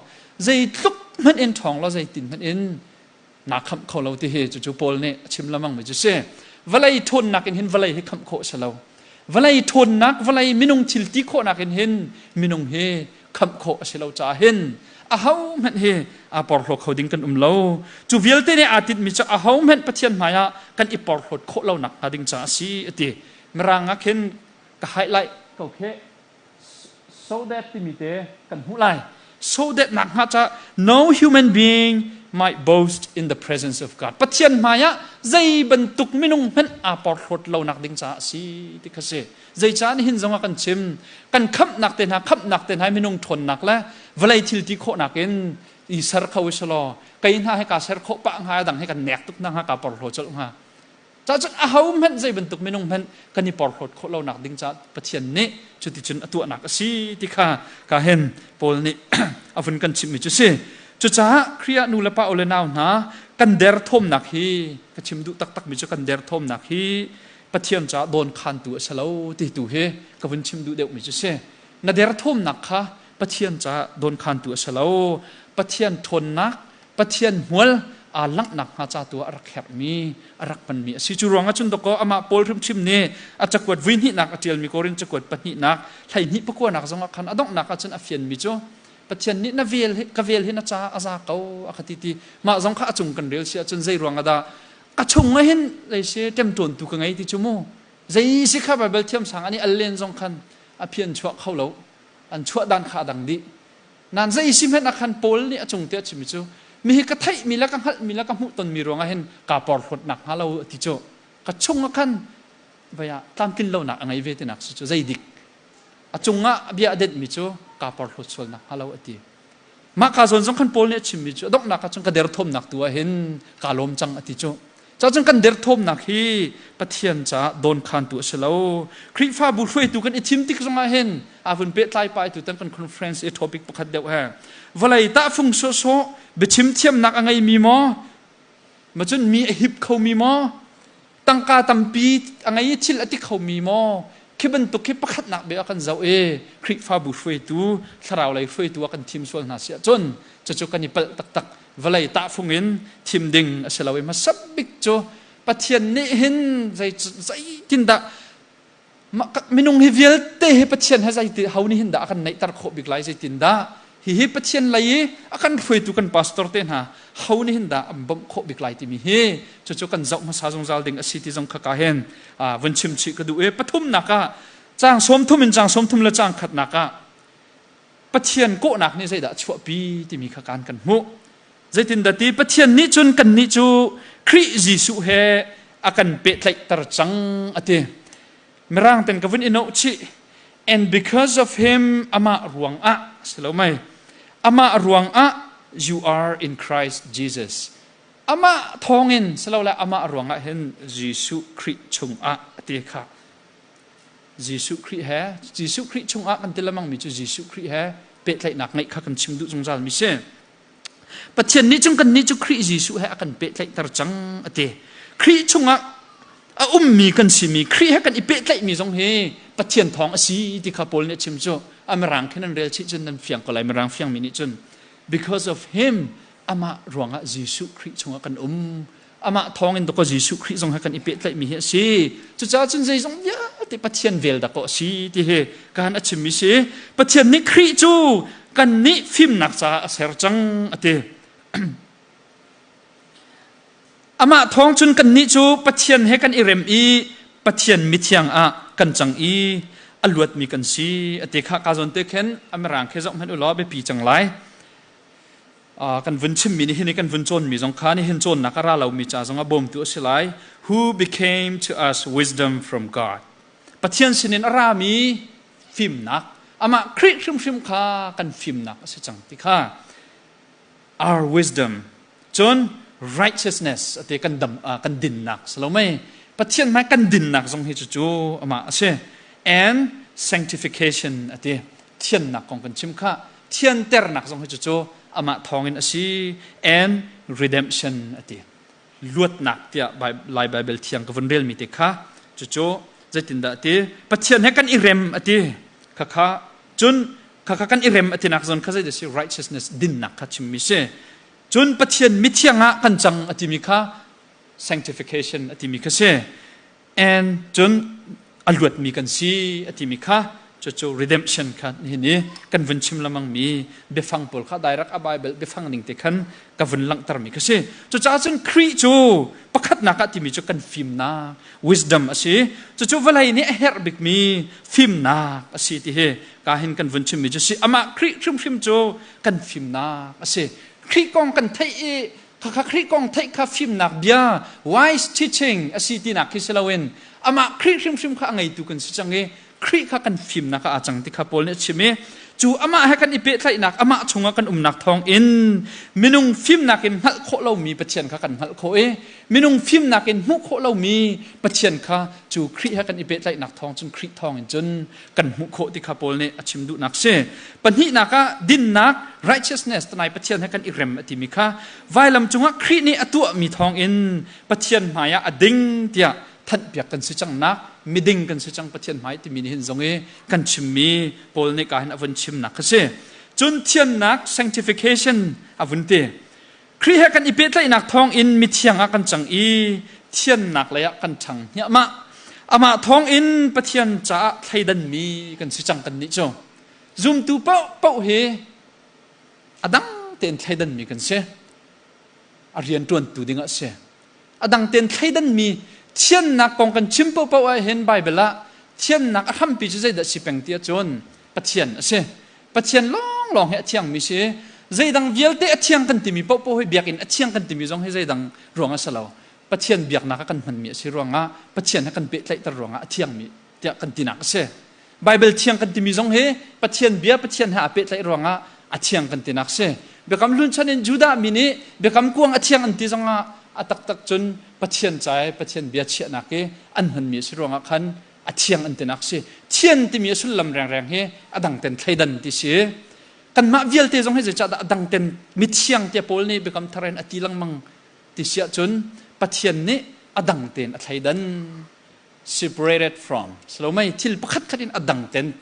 zeitluk hmanh in ṭhawng law zeitin hmanh in naa khamh kho lo ti hi cucu Paul nih a chim lengmang mi cu si. Vawlei ṭhawnnak in hin vawlei hi khamh khawh a si lo. Vawlei ṭhawnnak, vawlei minung thil ti khawhnak in hin minung hi khamh khawh a si lo caah hin ahohmanh hi aa porhlaw kho ding kan um lo. Cu vialte nih aa tinhmi cu ahohmanh Pathian hmaiah kan i porhlawt khawh lo nakhnga ding caah a si a ti. Mirang ah khin ka highlight ko kheh. So that timi te kan hmuh lai. So that nak hnga ca no human being might boast in the presence of God. Pathian hmaiah zei bantuk minung hmanh aa porhlawt lo nak ding caah a si ti kha si. Zeicah nihin zong ah kan chim kan khamhnak te hna khamhnak te hna minung ṭhawnnak le vawlei thil ti khawhnak in i ser kho i selaw kei hna he kaa ser khawh pah hnga dang he kan nek tuk hna hnga kaa porhlaw colh hnga. Cacun aho hmanh zei bantuk minung hmanh kan i porhlawt khawh lonak ding caah Pathian nih cuticun a tuahnak a si ti kha ka hen Paul nih a vun kan chimhmi cu si. Cucaah Khrih ah nu le pa u le nau hna kan derthawmnak hi ka chim duh taktakmi cu kan derthawmnak hi Pathian caah dawnkhantu a si lo ti tu hi ka vun chim duh deuhmi cu si. Na derthawmnak kha Pathian caah dawnkhantu a si lo. Pathian ṭhawnnak, Pathian hmual aa langhnak hnga ca tu ah a rak herhmi, a rak hmanmi a si. Cu ruangah cun dawkaw amah Paul hrimhrim nih a cakuat vuihnihnak a ṭialmi Korin cakuat pahnihnak, 12 pakuanak zongah khan a donghnak ah cun a fianmi cu Pathian nih na vel hi ka vel hi na caah a za ko a ka ti ti mah zong kha a cung kan rel si ahcun zei ruangah dah ka chung ah hin zei si ṭemṭawntu ka ngei ti cu mu zei si kha Baibal thiamsang an i al len zong khan a phian chuah kho lo an chuah dan kha a dang dih nan zei si hmanh ah khan Paul nih a cung te a chimmi cu mi hi ka theihmi le ka hngalhmi le ka hmuhtonmi ruangah hin kaa porhlawtnak hnga lo a ti cu ka chung ah khan vei ah tlamtlin lonak a ngei ve tinak si cu zei dik a cungah bia a denhmi cu kaa porhlawt sual nakhnga lo a ti. Mah ka zawn zong khan Paul nih a chimmi cu a donghnak ah cun ka derthawmnak tu ah hin kaa lawm cang a ti cu. Cacun kan derthawmnak hi Pathian caah dawnkhantu a si lo. Khrihfabu hruaitu kan i thim tik zongah hin aa vun pehtlai pa itu tan kan conference i topic pakhat deuh he vawlei tahfung sawhsawh biachim thiamnak a ngeimi maw macun mi a hip khomi maw Tangka tampi a ngei i thil a ti khomi maw khi bantuk khi pakhatnak bia kan zoh i Khrihfabu hruaitu thlarau lei hruaitu ah kan thim sual hna si ahcun cucu kan i palh taktak. Vawlei tahfung in thim ding a si lo i hmasa bik cu Pathian nih hin zei zeitindah minung hi vialte hi Pathian he zeiti ho nih hin dah a kan neihter khawh bik lai zeitindah hihi Pathian lei i a kan hruaitu kan pastor te hna ho nih hin dah an bawmh khawh bik lai timi hi cucu kan zoh hmasa zungzal ding a si ti zong kha ka hin vun chim chih ka duh i pathumnak ah caang 30 in caang 30 le caang khatnak ah Pathian kawhnak nih zeidah a chuahpi timi kha kan kan hmuh. Zeitindah ti Pathian nih cun kannih cu Khrih Jesuh he a kan pehtlaihter cang a ti. Mirang ten ka vun i noh chih. And because of him amah ruangah si lo mei amah ruangah you are in Christ Jesus. Amah thawngin silole amah ruangah hin Jesuh Khrih chungah a ti kha. Jesuh Khrih he Jesuh Khrih chungah kan ti lengmang mi cu Jesuh Khrih he pehtlaihnak ngeih kha kan chim duh zungzal mi si. Pathian nih cun kannih cu Khrih Jesuh he a kan pehtlaihter cang a ti. Khrih chungah a ummi kan simi Khrih he kan i pehtlaihmi zong hi Pathian thawng a si ti kha Paul nih a chim cu a mirang khin an rel chih cun nan fiang ko lai mirang fiangmi nih cun because of him amah ruangah Jesuh Khrih chungah kan um amah thawngin dakaw Jesuh Khrih zong he kan i pehtlaihmi hi a si. Cucaah cun zeizong vialte Pathian vel dakaw a si ti hi kan a chimmi si. Pathian nih Khrih cu kannih fimnak caah a ser cang a ti. Amah thawng cun kannih cu Pathian he kan i rem i Pathian mithiang ah kan cang i a luatmi kan si a ti kha ka zawn te khin a mirang khi zoh hmanh u law biapi cang lai. Kan vun chimmi nih hin kan vun cawnmi zong kha nihin cawnnak a ra lomi ca zong ah bawmtu a si lai. Who became to us wisdom from God? Pathian sinin a rami fimnak amah Khrih hrimhrim kha kan fimnak a si cang ti kha our wisdom cun righteousness ate kan dam kan dinnak salomei Pathian hmai kan dinnak zong hi cucu amah a si and sanctification ate thiannak kong kan chim kha thianternak zong hi cucu amah thawngin a si and redemption a ti luatnak tiah Lai Baibal thiang ka vun relmi te kha cucu zeitindah a ti Pathian he kan i rem a ti khakha cun khakha kan i rem a tinak zawn kha zeidah si righteousness dinnak kha chimmi si cun Pathian mithiang ah kan cang a timi kha sanctification a timi kha si and cun. A luatmi kan si a timi kha cucu redemption kha nihin i kan vun chim lengmangmi biafang pawl kha direct a Bible biafang ning te khan ka vun langhtermi kha si. Cucaah cun Khrih cu pakhatnak ah timi cu kan fimnak wisdom a si. Cucu vawlei nih a herh bikmi fimnak a si ti hi ka hin kan vun chimmi cu si. Amah Khrih hrimhrim cu kan fimnak a si. Khrih kong kan theih i khakha Khrih kong theih kha fimnak bia wise teaching a si tinak khi si loin amah Khrih hrimhrim kha a ngeitu kan si cang i Khrih kha kan fimnak ah aa cang ti kha Paul nih a chim i cu amah he kan i pehtlaihnak amah chungah kan umnak thawng in minung fimnak in hngalh khawh lomi Pathian kha kan hngalh khawh i minung fimnak in hmuh khawh lomi Pathian kha cu Khrih he kan i pehtlaihnak thawng cun Khrih thawng in cun kan hmuh khawh ti kha Paul nih a chim duhnak si. Pahnihnak ah dinnak righteousness tanai Pathian he kan i rem a timi kha vailam cungah Khrih nih a tuahmi thawng in Pathian hmaiah a ding tiah thanhpiak kan si cangnak miding kan si cang Pathian hmai timi nih hin zong i kan chimmi Paul nih ka hin a vun chimnak kha si. Cun thiannak sanctification a vun ti. Khrih he kan i pehtlaihnak thawng in mithiang ah kan cang i thiannak lei ah kan ṭhang hniahmah. Amah thawng in Pathian caah thleidanmi kan si cang kannih cu. Zumtu paohpaoh hi a dang tein thleidanmi kan si. A rian ṭuantu ding ah si. A dang tein thleidanmi thiannak kong kan chim paohpaoh ah hin Baibal ah thiannak a hrampi cu zeidah si peng ti ahcun Pathian a si. Pathian lawnglawng hi a thiangmi si. Zeidang vialte a thiang kan timi paohpaoh hi biakinn a thiang kan timi zong hi zeidang ruang a si lo. Pathian biaknak a kan hmanmi a si ruangah Pathian he kan pehtlaihter ruangah a thiangmi tiah kan tinak a si. Bible thiang kan timi zong hi Pathian bia Pathian he aa pehtlaih ruangah a thiang kan tinak si. Biakam hlun chan in Judah mi nih biakam kuang a thiang an ti zongah a taktak cun Pathian ca i Pathian bia chiahnak i an hmanmi a si ruangah khan a thiang an tinak si. Thian timi a sullam rengreng hi a dang ten thleidan ti si. Kanmah vialte zong hi zeicahdah a dang ten mithiang tia Paul nih biakam thar in a ti lengmang ti si ahcun Pathian nih a dang tein a thleidan separated from salomei thil pakhat khat in a dang ten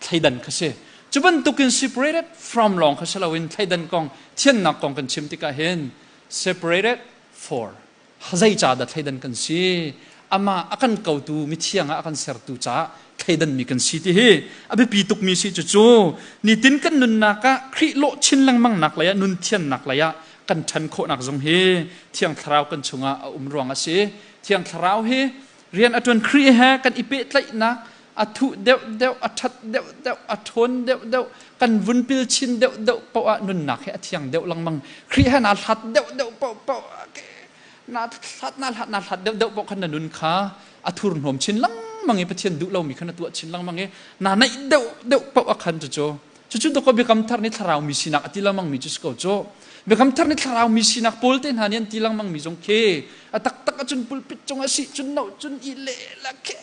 thleidan kha si. Cu bantukin separated from lawng kha si loin thleidan kong thiannak kong kan chim tikah hin separated for Zeicahdah thleidan kan si? Amah a kan kotu mithiang ah a kan sertu caah thleidanmi kan si ti hi a biapi tukmi si. Cucu nitin kan nunnak ah Khrih lawh chin lengmang nak lei ah nun thiannak lei ah kan ṭhan khawhnak zong hi Thiang Thlarau kan chungah a um ruang a si. Thiang Thlarau hi rian a ṭuan. Khrih he kan i pehtlaihnak a thuh deuhdeuh, a ṭhat deuhdeuh, a ṭhawn deuhdeuh, kan vun pil chin deuhdeuh paoh ah nunnak hi a thiang deuh lengmang. Khrih he naa hlat deuhdeuh paohpaoh naa hlat naa hlat naa hlat deuhdeuh paoh khan na nun kha a thurhnawm chin lengmang i Pathian duh lomi kha na tuah chin lengmang i naa naih deuhdeuh paoh ah khan cucu cucu dawkaw biakam thar nih thlarau mi sinak a ti lengmang mi cu si ko cu. Biakam thar nih thlarau mi sinak pawl te hna nih an ti lengmang mi zong khi a taktak ahcun pulpit cung ah si cun no cun i le la khe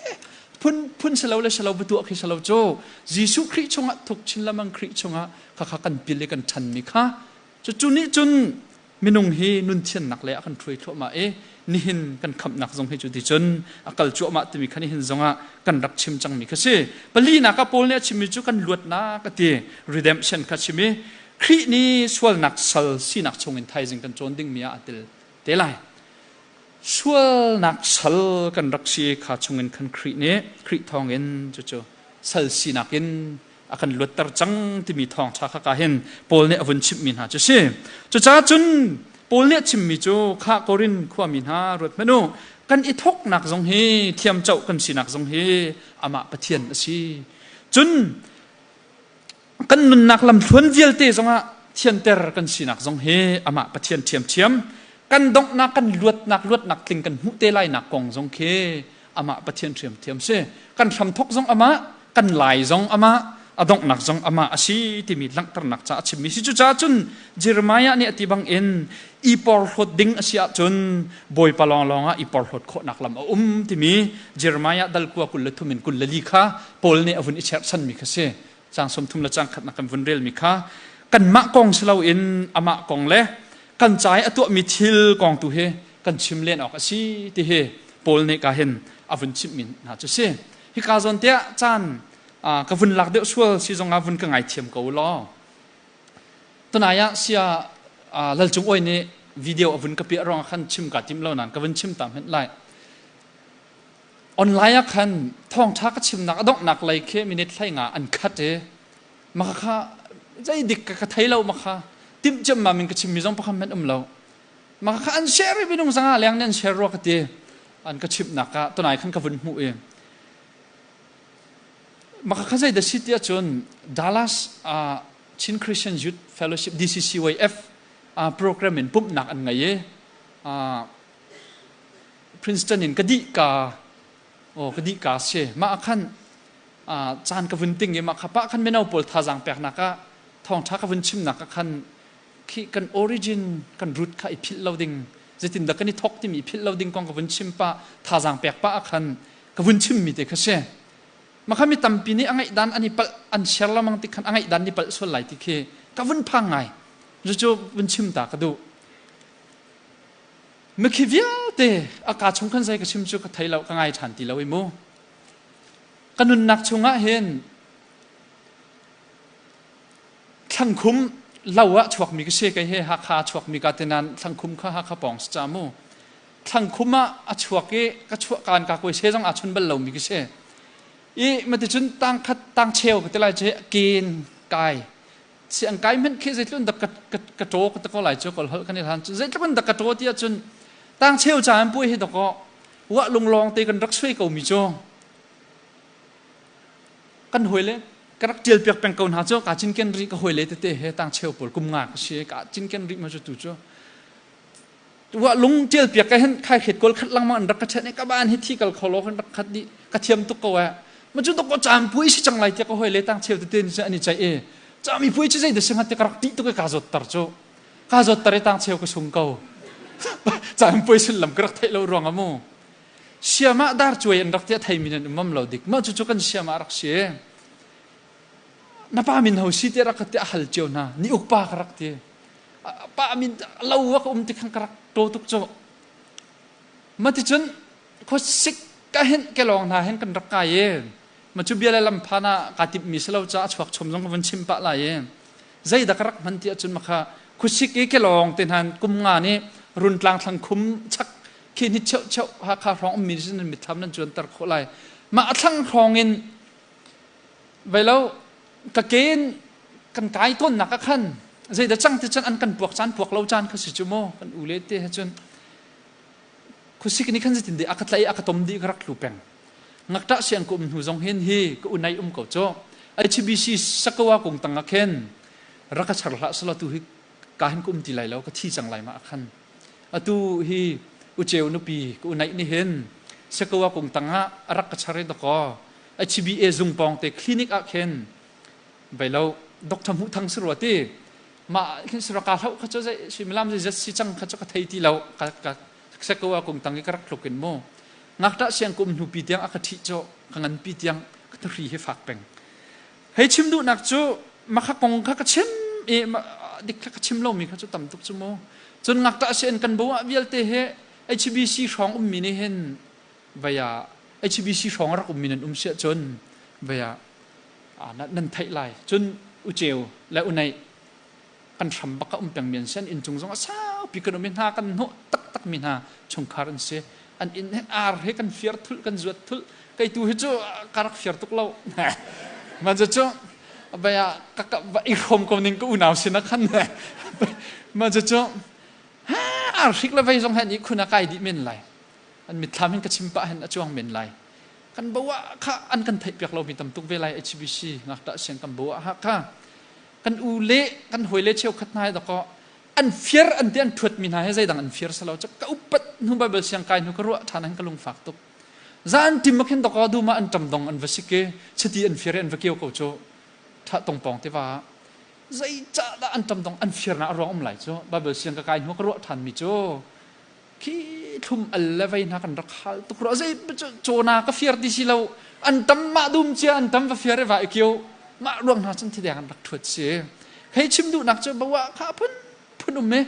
phun phun silo le silo va tuah khi silo cu Jesuh Khrih chungah thuk chin lamang Khrih chungah khakha kan pil i kan ṭhanmi kha cucu nih cun minung hi nun thiannak le a kan hruai thluahmah i nihin kan khamhnak zong hi cu ti cun a kal cuahmah timi kha nihin zongah kan rak chim cangmi kha si. Palinak ah Paul nih a chimmi cu kan luatnak a ti, redemption kha chim i Khrih nih sualnak sal sinak chungin thaizing kan cawn dingmi ah a tel te lai. Sualnak sal kan rak si kha chungin khan Khrih nih Khrih thawngin cucu sal sinak in a kan luatter cang timi thawngṭha kha ka hin Paul nih a vun chimhmi hna cu si. Cucaah cun Paul nih a chimmi cu kha Korin khuami hna ruat hmanh u, kan i thawknak zong hi thiamcoh kan sinak zong hi amah Pathian a si. Cun kan nunnak lamthluan vialte zongah thianter kan sinak zong hi amah Pathian ṭhiamṭhiam, kan donghnak kan luatnak luatnak tling kan hmuh te lainak kong zong khi amah Pathian ṭhiamṭhiam si. Kan hramthok zong amah, kan lai zong amah, a donghnak zong amah a si timi langhternak ca a chimmi si. Cucaah cun Jeremiah nih a ti bang in i porhlawt ding a si ahcun Bawipa lawnglawng ah i porhlawt khawhnak lam a um timi Jeremiah dal kua 23 in 24 kha Paul nih a vun i cherhchanmi kha si. Caang 30 le caang khatnak kan vun relmi kha kanmah kong si loin amah kong le kan ca i a tuahmi thil kong tu hi kan chim len awk a si ti hi Paul nih ka hin a vun chimhmi hna cu si. Hika zawn tiah caan ka vun lak deuh sual si zongah vun ka ngaithiam ko law. Tunai ah sia Lal Cung Awi nih video a vun ka piah ruangah khan chim ka tim lo nain ka vun chim ta hmenh lai. Online ah khan thawngṭha ka chimnak a donghnak lei khi minute 15 an khat i maka kha zei dik ka thei lo, maka timh ciammam in ka chimmi zong pakhat hmanh um lo. Maka kha an share i minung 500 leng nih an share rua ka ti. An ka chimhnak ah tunai khan ka vun hmuh i maka kha zei dah si ti ahcun Dallas Chin Christian Youth Fellowship DCCYF program in pumhnak an ngei i Princeton in ka dih ka oh ka dih ka si. Mah ah khan caan ka vun ting i mah kha pah khan mino pawl thazaang peknak ah thawngṭha ka vun chimnak ah khan khi kan origin, kan root kha i philh lo ding, zeitindah kan i thok timi i philh lo ding kong ka vun chim pah, thazaang pek pah ah khan ka vun chimmi te kha si. Mah kha mi tampi nih a ngaih dan an i palh, an share lengmang tik khan a ngaih dan ni palh sual lai ti khi ka vun phang ngai. Cucu vun chim ta ka duh. Mikhi vialte a kaa chung khan zei ka chim cu ka thei lo, ka ngai ṭhan ti lo i mu. Ka nunnak chungah hin Thlangkhum lo ah chuakmi ka si. Kei he Hakha chuakmi ka ti nain Thlangkhum kha Hakha pawng si ca mu. Thlangkhum ah a chuak i ka chuah kaan ka kuai se zong aa chun bal lomi ka si. I maticun tangkhat tangcheu ka ti lai cu ken kai si an kai hmanh khi zeitluk in dak ka ṭaw ka ti ko lai cu. Kawl holh kan i hlan cu zeitluk in dak ka ṭaw ti ahcun tangcheu ca an puai hi dakaw wah lunglawng te kan rak suai ko mi cu kan hawile ka rak ṭial piak peng ko hna cu. Kaa cinken rih, ka hawile tete he tangcheu pawl kum nga ka si, kaa cinken rih ma cu. Tu cu wa lung ṭial piak ka hin khai khet kawl khat langmang an rak ka ṭhen i ka ban hi thi kal kho lo kan rak khat dih. Ka thiam tuk ko eh. Ma cu tok ko caan pui si cang lai tiah ka hawile tangcheu tete nih an i ceih i cami pui cu zei dah si hnga ti ka rak ṭih tuk i kaa zawt tar cu, kaa zawt tar i tangcheu ka sung ko. Caan pui sullam ka rak theih lo ruang ah mu. Siam ah dar cuai an rak ti a theimi nan umam lo dik. Mah cucu kan siam ah rak si. Na pa min ho si ti rak ti a hal cio hna. Ni uk pa ka rak ti. Pa min lo wa ka um ti khan ka rak to tuk cu. Ma ti cun khuasik ka hen ke lawng hna hen kan rak kai e. Ma cu bia le lam phan ah kaa timh mi si lo ca a chuak chom zong ka vun chim pah lai e. Zei dah ka rak hman ti ahcun makha khuasik i ke lawng te hna kum nga nih Runtlang thlang khum chak khi ni cheu cheu Hakha hrawng ummi sin nan mitthlam nan cuanter khawh lai. Mah a thlang hrawng in veilo ka ken kan kai tawnnak ah khan zeidah cang ti cun an kan puak caan puak lo caan kha si cu mu. Kan u le te he cun khuasik ni khan zeitin deh a ka tlai, a ka tom dih, ka rak tlu peng. Ngakṭah siang ka um hnu zong hin hi ka unai um ko cu. HBC sakawa kung tang ah khin rak ka char hlah selaw tu hi ka hin ka um ti lai lo, ka thi cang lai ma khan. Atu hi uceu nupi ka unaih ni hin sakawa kung tang ah a rak ka char i dakaw HBA zung pawng te clinic ah khin bai lo doctor hmuh thang si rua ti ma khin sira ka hlau kha chu zai suimilam zai zat si cang kha chu ka thei ti lo. Ka ka sakawa kung tang i ka rak tluk in mu ngakṭah siang kum hnu pi tiang a ka ṭhih cu ka ngan pi tiang ka thahri hi fak peng. Hei chim duhnak cu makha kong kha ka chim i dik kha ka chim lomi kha cu tam tuk cu mu. Cun ngakṭah sian kan bo ah vialte he HBC hrawng ummi nih hin vaya HBC hrawng rak ummi nan um siah cun vaya nan theih lai. Cun uceu le unei kan hram bak a um pengmi an si. An inn cung zong a saupi kan um i hna kan hnawh taktak mi hna chungkhar an si. An inn he ar he kan fiar thulh, kan zuat thulh. Kei tu hi cu ka rak fiar tuk lo. Man cu baya ka ka i hrom ko ning ka unau sin ah khan. Man cu cu ar hrik le vei zong hen i khun a kai dih men lai. An mitthlam hin ka chim pah hin a cuang men lai. Kan bo ah kha an kan theih piak lomi tam tuk ve lai. HBC ngakṭah siang kan bo ah kha kan u le kan hawi le cheukhat hna he dakaw an fiar an ti an ṭhuat mi hna he zeidang an fiar selo cu ka upat hnu Bible siang kai hnu ka ruah ṭhan han ka lungfak tuk. Zan tim khin dakaw duma an ṭam dong an va sik i chiti an fiar i an va kio ko cu ṭha tongpong tiva zeicah dah an ṭam dong an fiar na a ruang um lai cu Bible siang ka kai hnu ka ruah ṭhan mi cu khi thlum al le vei hna kan rak hal tuk rua. Zei cawna ka fiar ti si lo, an tam mah dum cia an tam va fiar i va i kio mah ruang hna cun thideng an rak thuat si. Hei chim duhnak cu bawa kha phun phun um e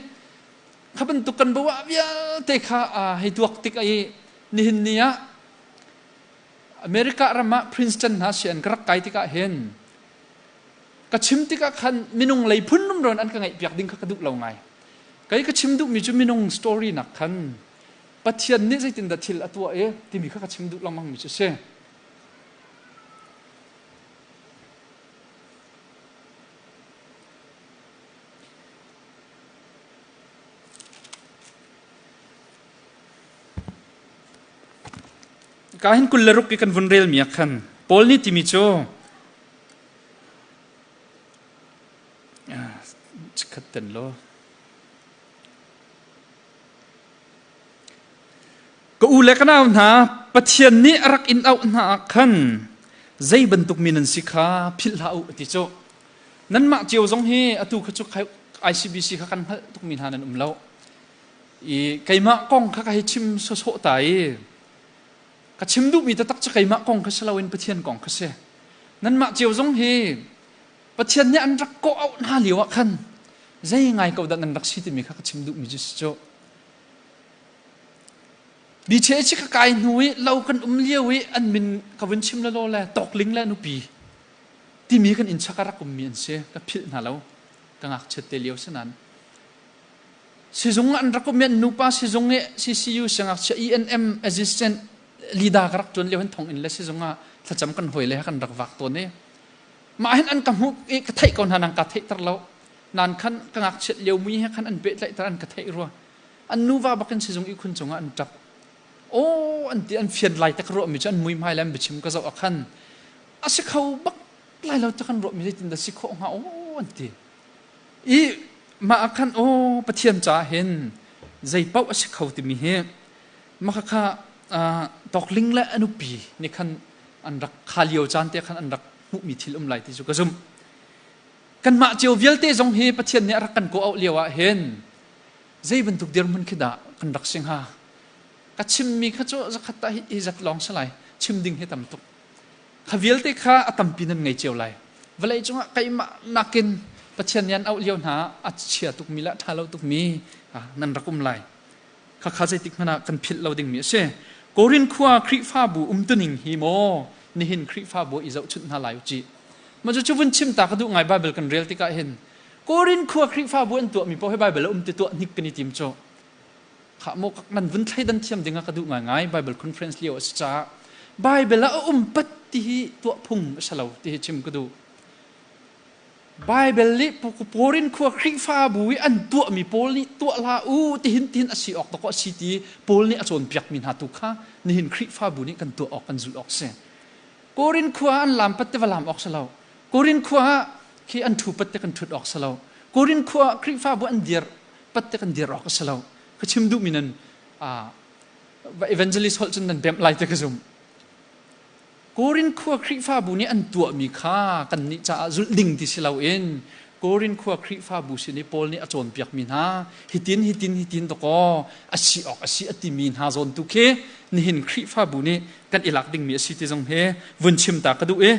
kha bantuk kan bawa vialte kha hei tuak tik ai nihin ni ah America ram ah Princeton hna si an ka rak kai tikah hin ka chim tikah khan minung lei phun rumron an ka ngaih piak ding kha ka duh lo ngai. Kei ka chim duhmi cu minung story nak khan. Pathian nih zeitindah thil a tuah i timi kha ka chim duh lengmang mi cu si. Ka hin 26 i kan vun relmi ah khan Paul nih timi cu Chikkhat ten law. Ka u le ka nau hna, Pathian nih a rak in auh hna ah khan zei bantuk mi nan si kha philh hlah u ti cu. Nanmah cio zong hi atu kha cu ICBC kha kan hngalh tukmi hna nan um lo. I keimah kong kha ka hei chim sawsawh ta i ka chim duhmi taktak cu keimah kong kha si loin Pathian kong kha si. Nanmah cio zong hi Pathian nih an rak kawh auh hna lio ah khan zei ngai ko dah nan rak si timi kha ka chim duhmi cu si cu. BCH ka kai hnu i lo kan um lio i an min ka vun chim le law le tawkling le nupi timi kan inn chak a rak ummi an si ka philh hna lo ka ngakchiat te lio si nan sizung an rak um i an nupa sizung i CCU siangngakchia ENM assistant leader ka rak tuan lio hin thong in le sizung ah thlacam kan hoi le kan rak vak tawn i Mah hin an ka hmuh i ka theih ko hna nang ka theihter lo. Nan khan ka ngakchiat lio mui he khan an pehtlaihter an ka theih rua. An nuva bakin sizung ihkhun cungah an ṭap. Aw an ti an fian lai te ka ruahmi cu an muihmai le an biachim ka zoh ah khan a si kho bak lai lo te kan ruahmi zeitin dah si khawh hnga aw an ti. I mah ah khan aw Pathian caah hin zei paoh a si kho timi hi mah kha tawkling le a nupi nih khan an rak kha lio caan te khan an rak hmuhmi thil um lai ti cu ka zumh. Kanmah cio vialte zong hi Pathian nih a rak kan kawh auh lio ah hin zei bantuk dirhmun khi dah kan rak si hnga? Ka chimmi kha cu zakhat tah hi zat lawng si lai. Chim ding hi tam tuk. Kha vialte kha a tampi nan ngei cio lai. Vawlei cungah keimah nakin Pathian nih an auh lio hna a chia tukmi le a ṭha lo tukmi nan rak um lai. Khakha zeitik hmanh ah kan philh lo dingmi a si. Korin khua Khrihfabu umtuning hi maw nihin Khrihfabu i zohchunh hna lai u cih. Mah cu vun chim ta ka duh ngai Bible kan rel tikah hin Korin khua Khrihfabu an tuahmi paoh hi Bible a um ti tuah hnik kan i tim cu. Khah maw nan vun thleidan thiam ding ah ka duh ngaingai Bible conference lio a si caah Bible ah a um pat ti hi tuah phung a si lo ti hi chim ka duh. Baibal nih Korin khua Khrihfabu i an tuahmi pawl nih tuah hlah u tihin tihin a si awk dawkaw a si ti Paul nih a cawnpiakmi hna tu kha nihin Khrihfabu nih kan tuah awk kan zulh awk si. Korin khua an lam pat te va lam awk si lo. Korin khua ah khi an ṭhu pat te kan ṭhut awk si lo. Korin khua ah Khrihfabu an dir pat te kan dir awk a si lo. Ka chim duhmi nan evangelist holh cun nan bemh lai te ka zum. Korin khua Khrihfabu nih an tuahmi kha kannih caah zulh ding ti si loin Korin khua Khrihfabu sin i Paul nih a cawnpiakmi hna hitin hitin hitin dawkaw a si awk a si a timi hna zawn tu khi nihin Khrihfabu nih kan i lak dingmi a si ti zong hi vun chim ta ka duh i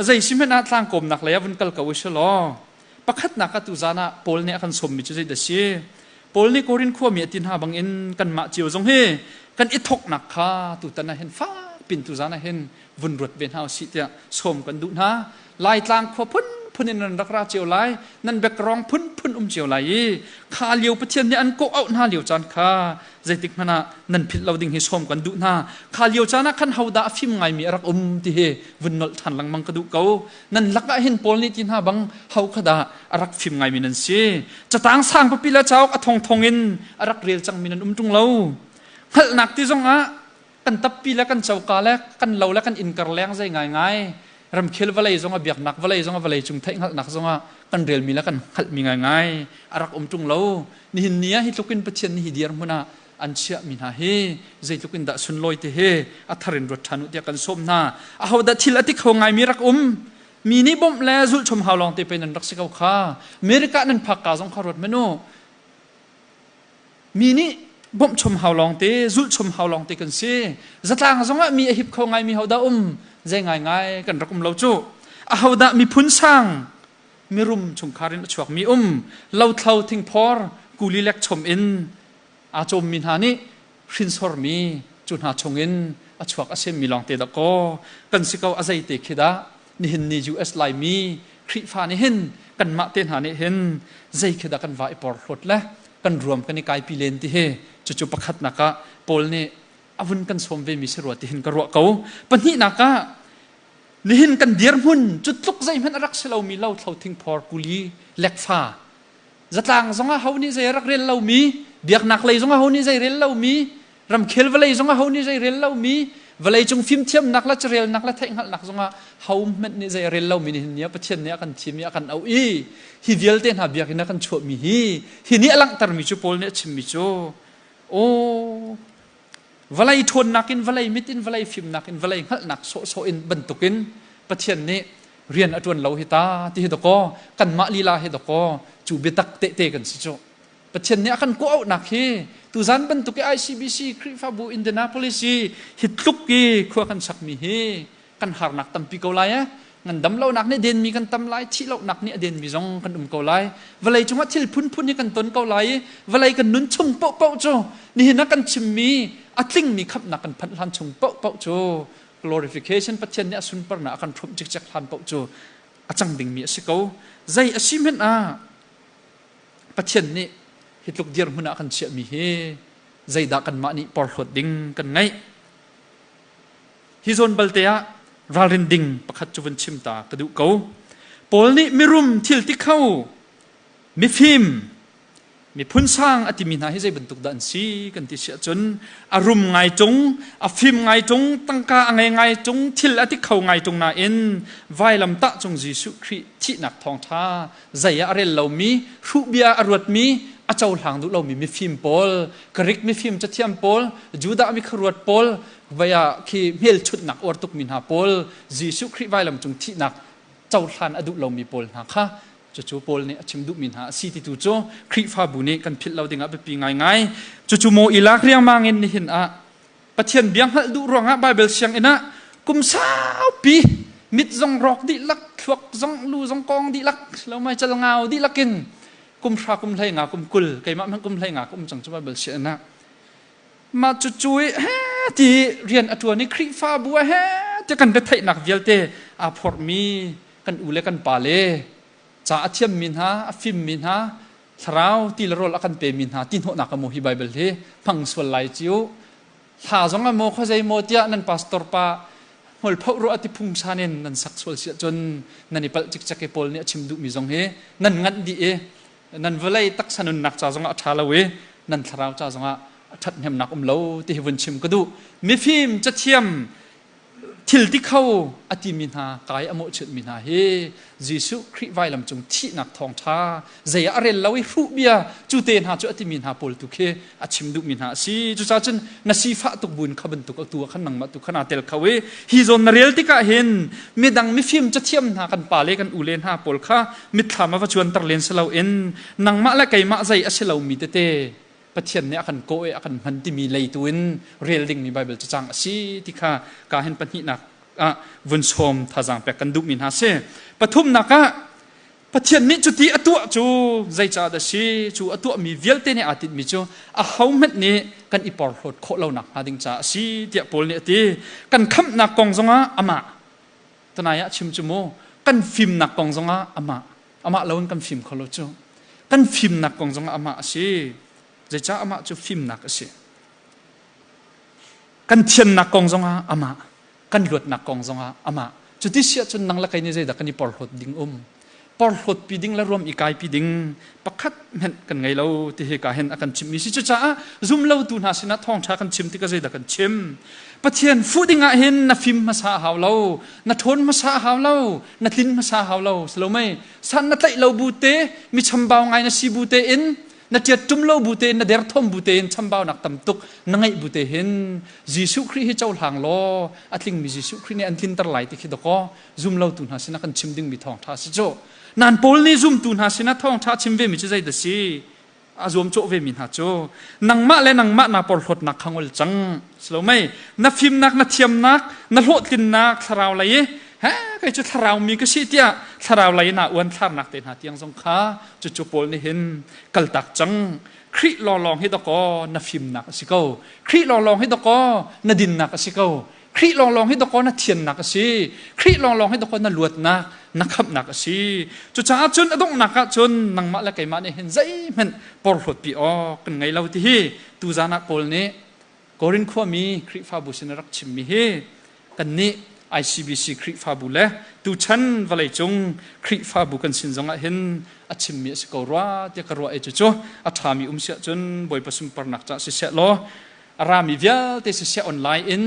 zei si hmanh ah tlangkawmnak lei ah vun kal ko u si law pakhatnak ah tuzan ah Paul nih a kan sawmmi cu zeidah a si Paul nih Korin khuami a ti hna bangin kanmah cio zong hi kan i thawknak kha tutan ah hin fak pin tuzan ah hin vun ruat ve hna usih tiah sawm kan duh hna. Laitlang khua phunphun in nan rak ra cio lai, nan background phunphun um cio lai i kha lio Pathian nih an kawh auh hna lio caan kha zeitik hmanh ah nan philh lo ding hi sawm kan duh hna. Kha lio caan ah khan hodah a fim ngaimi a rak um ti hi vun nolh ṭhan lengmang ka duh ko. Nan lakah hin Paul nih ti hna bang ho kha dah a rak fim ngaimi nan si. Catang sang pipi le cauk a thongthong in a rak rel cangmi nan um ṭung lo. Hngalhnak ti zongah kan tappi le kan coka le kan lo le kan innkar leng zei ngaingai ramkhel vawlei zong a biaknak vawlei zong a vawlei cung theih hngalhnak zongah kan relmi le kan hngalhmi ngaingai a rak um ṭung lo. Nihin ni ah hi tluk in Pathian nih hi dirhmun ah an chiahmi hna hi zeitluk in dah sunlawi ti hi a thar in ruat ṭhan u tiah kan sawm hna. Ahodah thil a ti kho ngaimi rak um? Mi nih bawmh le zulhchom hau lawng te pei nan rak si ko kha. America nan phak ka zong kha ruat hmanh u. Mi nih bawmhchom hau lawng te, zulhchom hau lawng te kan si. Zatlang zongah mi a hip kho ngaimi hodah um? Zei ngaingai kan rak um lo cu. Ahodah miphun sang mirum chungkhar in a chuakmi um? Lothlo thingphor kuli lek chom in aa cawmmi hna nih hrinsormi cu hna chungin a chuak a semmi lawngte dah kaw kan si ko a zeite khi dah nihin ni US Laimi Khrihfa nih hin kanmah te hna nih hin zei khi dah kan va i porhlawt le. Kan ruam kan i kaipi len ti hi cucu pakhatnak ah Paul nih a vun kan sawm ve mi si rua ti hin ka ruah ko. Pahnihnak ah nihin kan dirhmun cu tluk zeihmanh a rak si lomi lothlo thingphor kuli lekfa zatlang zong ah ho nih zei a rak rel lomi biaknak lei zong ah ho nih zei rel lomi ramkhel vawlei zong ah ho nih zei rel lomi vawlei cung fimthiamnak le carelnak le theihhngalhnak zong ah ho hmanh nih zei a rel lomi nihin ni ah Pathian nih a kan thim i a kan auh i hi vialte hna biakinn a kan chuahmi hi hi nih a langhtermi cu Paul nih a chimmi cu aw vawlei ṭhawnnak in vawlei mit in vawlei fimnak in vawlei hngalhnak sawhsawh in bantukin Pathian nih rian a ṭuan lo hi ta ti hi dakaw kanmah lila hi dakaw cu biatak tehte kan si cu Pathian nih a kan kawh-auhnak hi tuzan bantuk i ICBC Khrihfabu Indianapolis i hi tluk i khua kan sakmi hi kan harnak tampi ko lai eh ngandam lonak nih denmi kan tam lai thih lonak nih a denmi zong kan um ko lai vawlei cungah thil phunphun hi kan ton ko lai i vawlei kan nun chung paohpaoh cu nihin ah kan chimmi a tlingmi khamhnak kan phanh hlan chung paohpaoh cu glorification Pathian nih a sunparnak a kan ṭhumh cikcek hlan paoh cu a cang dingmi a si ko zei a si hmanh ah Pathian nih hi tluk dirhmun ah kan chiahmi hi zeidah kanmah nih porhlawt ding kan ngeih Hi zawn balte ah ralrin ding pakhat cu vun chim ta ka duh ko. Paul nih mirum thil ti kho, mifim, miphun sang a timi hna hi zei bantuk dah an si kan ti si ahcun a rum ngai ṭung, a fim ngai ṭung, tangka a ngei ngai ṭung, thil a ti kho ngai ṭung nain vailamtah cung Jesuh Khrih thihnak thawngṭha zei ah a rel lomi, hruh bia a ruatmi, a cohlang duh lomi mifim pawl, Greek mifim cathiam pawl, Judah mikhuaruat pawl, vai ah khi hmelchunhnak uar tukmi hna pawl Jesuh Khrih vailam cung thihnak cohlan a duh lomi pawl hna kha cucu Paul nih a chim duhmi hna a si ti tu cu Khrihfabu nih kan philh lo dingah biapi ngaingai. Cucu maw i lak riangmang in nihin ah Pathian bia hngalh duh ruangah Baibal sianginn ah kum saupi mit zong rawk dihlak thluak zong lu zong kong dihlak lo mai cal ngau dihlak in kum hra kum hlei nga kum 20 keimah hmanh kum hlei nga ka um cang cu Baibal sianginn ah Mah cucu i he ti rian a ṭuan i Khrihfabu ah he ti kan retheihnak vialte aa phorhmi kan u le kan pa le ca a thiammi hna, a fimmi hna, thlarau ti le rawl a kan pemi hna ti hnawhnak a maw hi Baibal hi hmang sual lai ciu. Hla zong a maw khuazei maw tiah nan pastor pa hmualphoh ruah ti phungsan in nan sak sual si ahcun nan i palh cikcek i Paul nih a chim duhmi zong hi nan nganh dih i nan vawlei taksa nunnak ca zongah a ṭha lo i nan thlarau ca zongah a ṭhathnemnak um lo ti hi vun chim ka duh. Mifim cathiam thil ti kho a timi hna kai a mawhchiatmi hna hi Jesuh Khrih vailam cung thihnak thawngṭha zei ah a rel lo i hruh bia cu te hna cu a timi hna pawl tu khi a chim duhmi hna a si. Cucaah cun na sifah tuk buin kha bantuk tu ah khan nangmah tu khan aa tel kho i hi zawn na rel tikah hin midang mifim cathiam hna kan pa le kan u le hna pawl kha mitthlam a va cuanter len si loin nangmah le keimah zei a si lomi tete Pathian nih a kan kawh i a kan hman timi lei tu in rel dingmi Baibal cacang a si ti kha ka hin pahnihnak ah vun sawm thazaang pek kan duhmi hna si. Pathumnak ah Pathian nih cuti a tuah cu zeicah dah si? Cu a tuahmi vialte nih aa tinhmi cu ahohmanh nih kan i porhlawt khawh lonak hnga ding caah a si tiah Paul nih a ti. Kan khamhnak kong zongah amah tunai ah chim cu mu kan fimnak kong zongah amah amah loin kan fim kho lo cu kan fimnak kong zongah amah a si zeicah amah cu fimnak a si kan thiannak kong zongah amah kan luatnak kong zongah amah cuti si ahcun nang le kei nih zeidah kan i porhlawt ding um porhlawt pi ding le ruam i kai pi ding pakhat hmenh kan ngei lo ti hi ka hin a kan chimmi si cucaah zum lotu hna sinah thawngṭha kan chim tikah zeidah kan chim Pathian fuh ding ah hin na fim hmasa a hau lo na ṭhawn hmasa a hau lo na tlin hmasa a hau lo si lo mei san na tlaih lo bu te mi chambau ngai na si bu te in na ṭiat ṭum lo bu tein na derthawm bu tein chambaunak tam tuk na ngeih bu te hin Jesuh Khrih hi cohlang law a tlingmi Jesuh Khrih nih an tlinter lai ti khi dakaw zum lotu hna sinah kan chim dingmi thawngṭha si cu nan Paul nih zumtu hna sinah thawngṭha chim vemi cu zei dah si a zuamcawh vemi hna cu nangmah le nangmah naa porhlawtnak kha ngol cang si lo mei na fimnak na thiamnak na hlawhtlinnak thlarau lei i he kei cu thlarau mi ka si tiah thlarau lei na uan thlarnak te hna tiang zong kha cucu Paul nih hin kaltak cang Khrih lawnglawng hi dakaw na fimnak a si ko Khrih lawnglawng hi dakaw na dinnak a si ko Khrih lawnglawng hi dakaw na thiannak a si Khrih lawnglawng hi dakaw na luatnak. na khamhnak a si. Cucaah cun a donghnak ah cun nangmah le keimah nih hin zeihmanh porhlawtpi awk kan ngei lo ti hi tuzan ah Paul nih Korin khuami Khrihfabu sin a rak chimmi hi kannih ICBC Khrihfabu le tuchan vawleicung Khrihfabu kan sin zongah hin a chimmi a si ko rua tiah ka ruah i cucu a ṭhami um siah cun Bawipa sunparnak caah siseh law a rami vialte siseh online in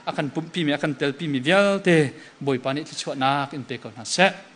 a kan pumhpimi a kan telpimi vialte Bawipa nih thluachuahnak in pe ko hna seh.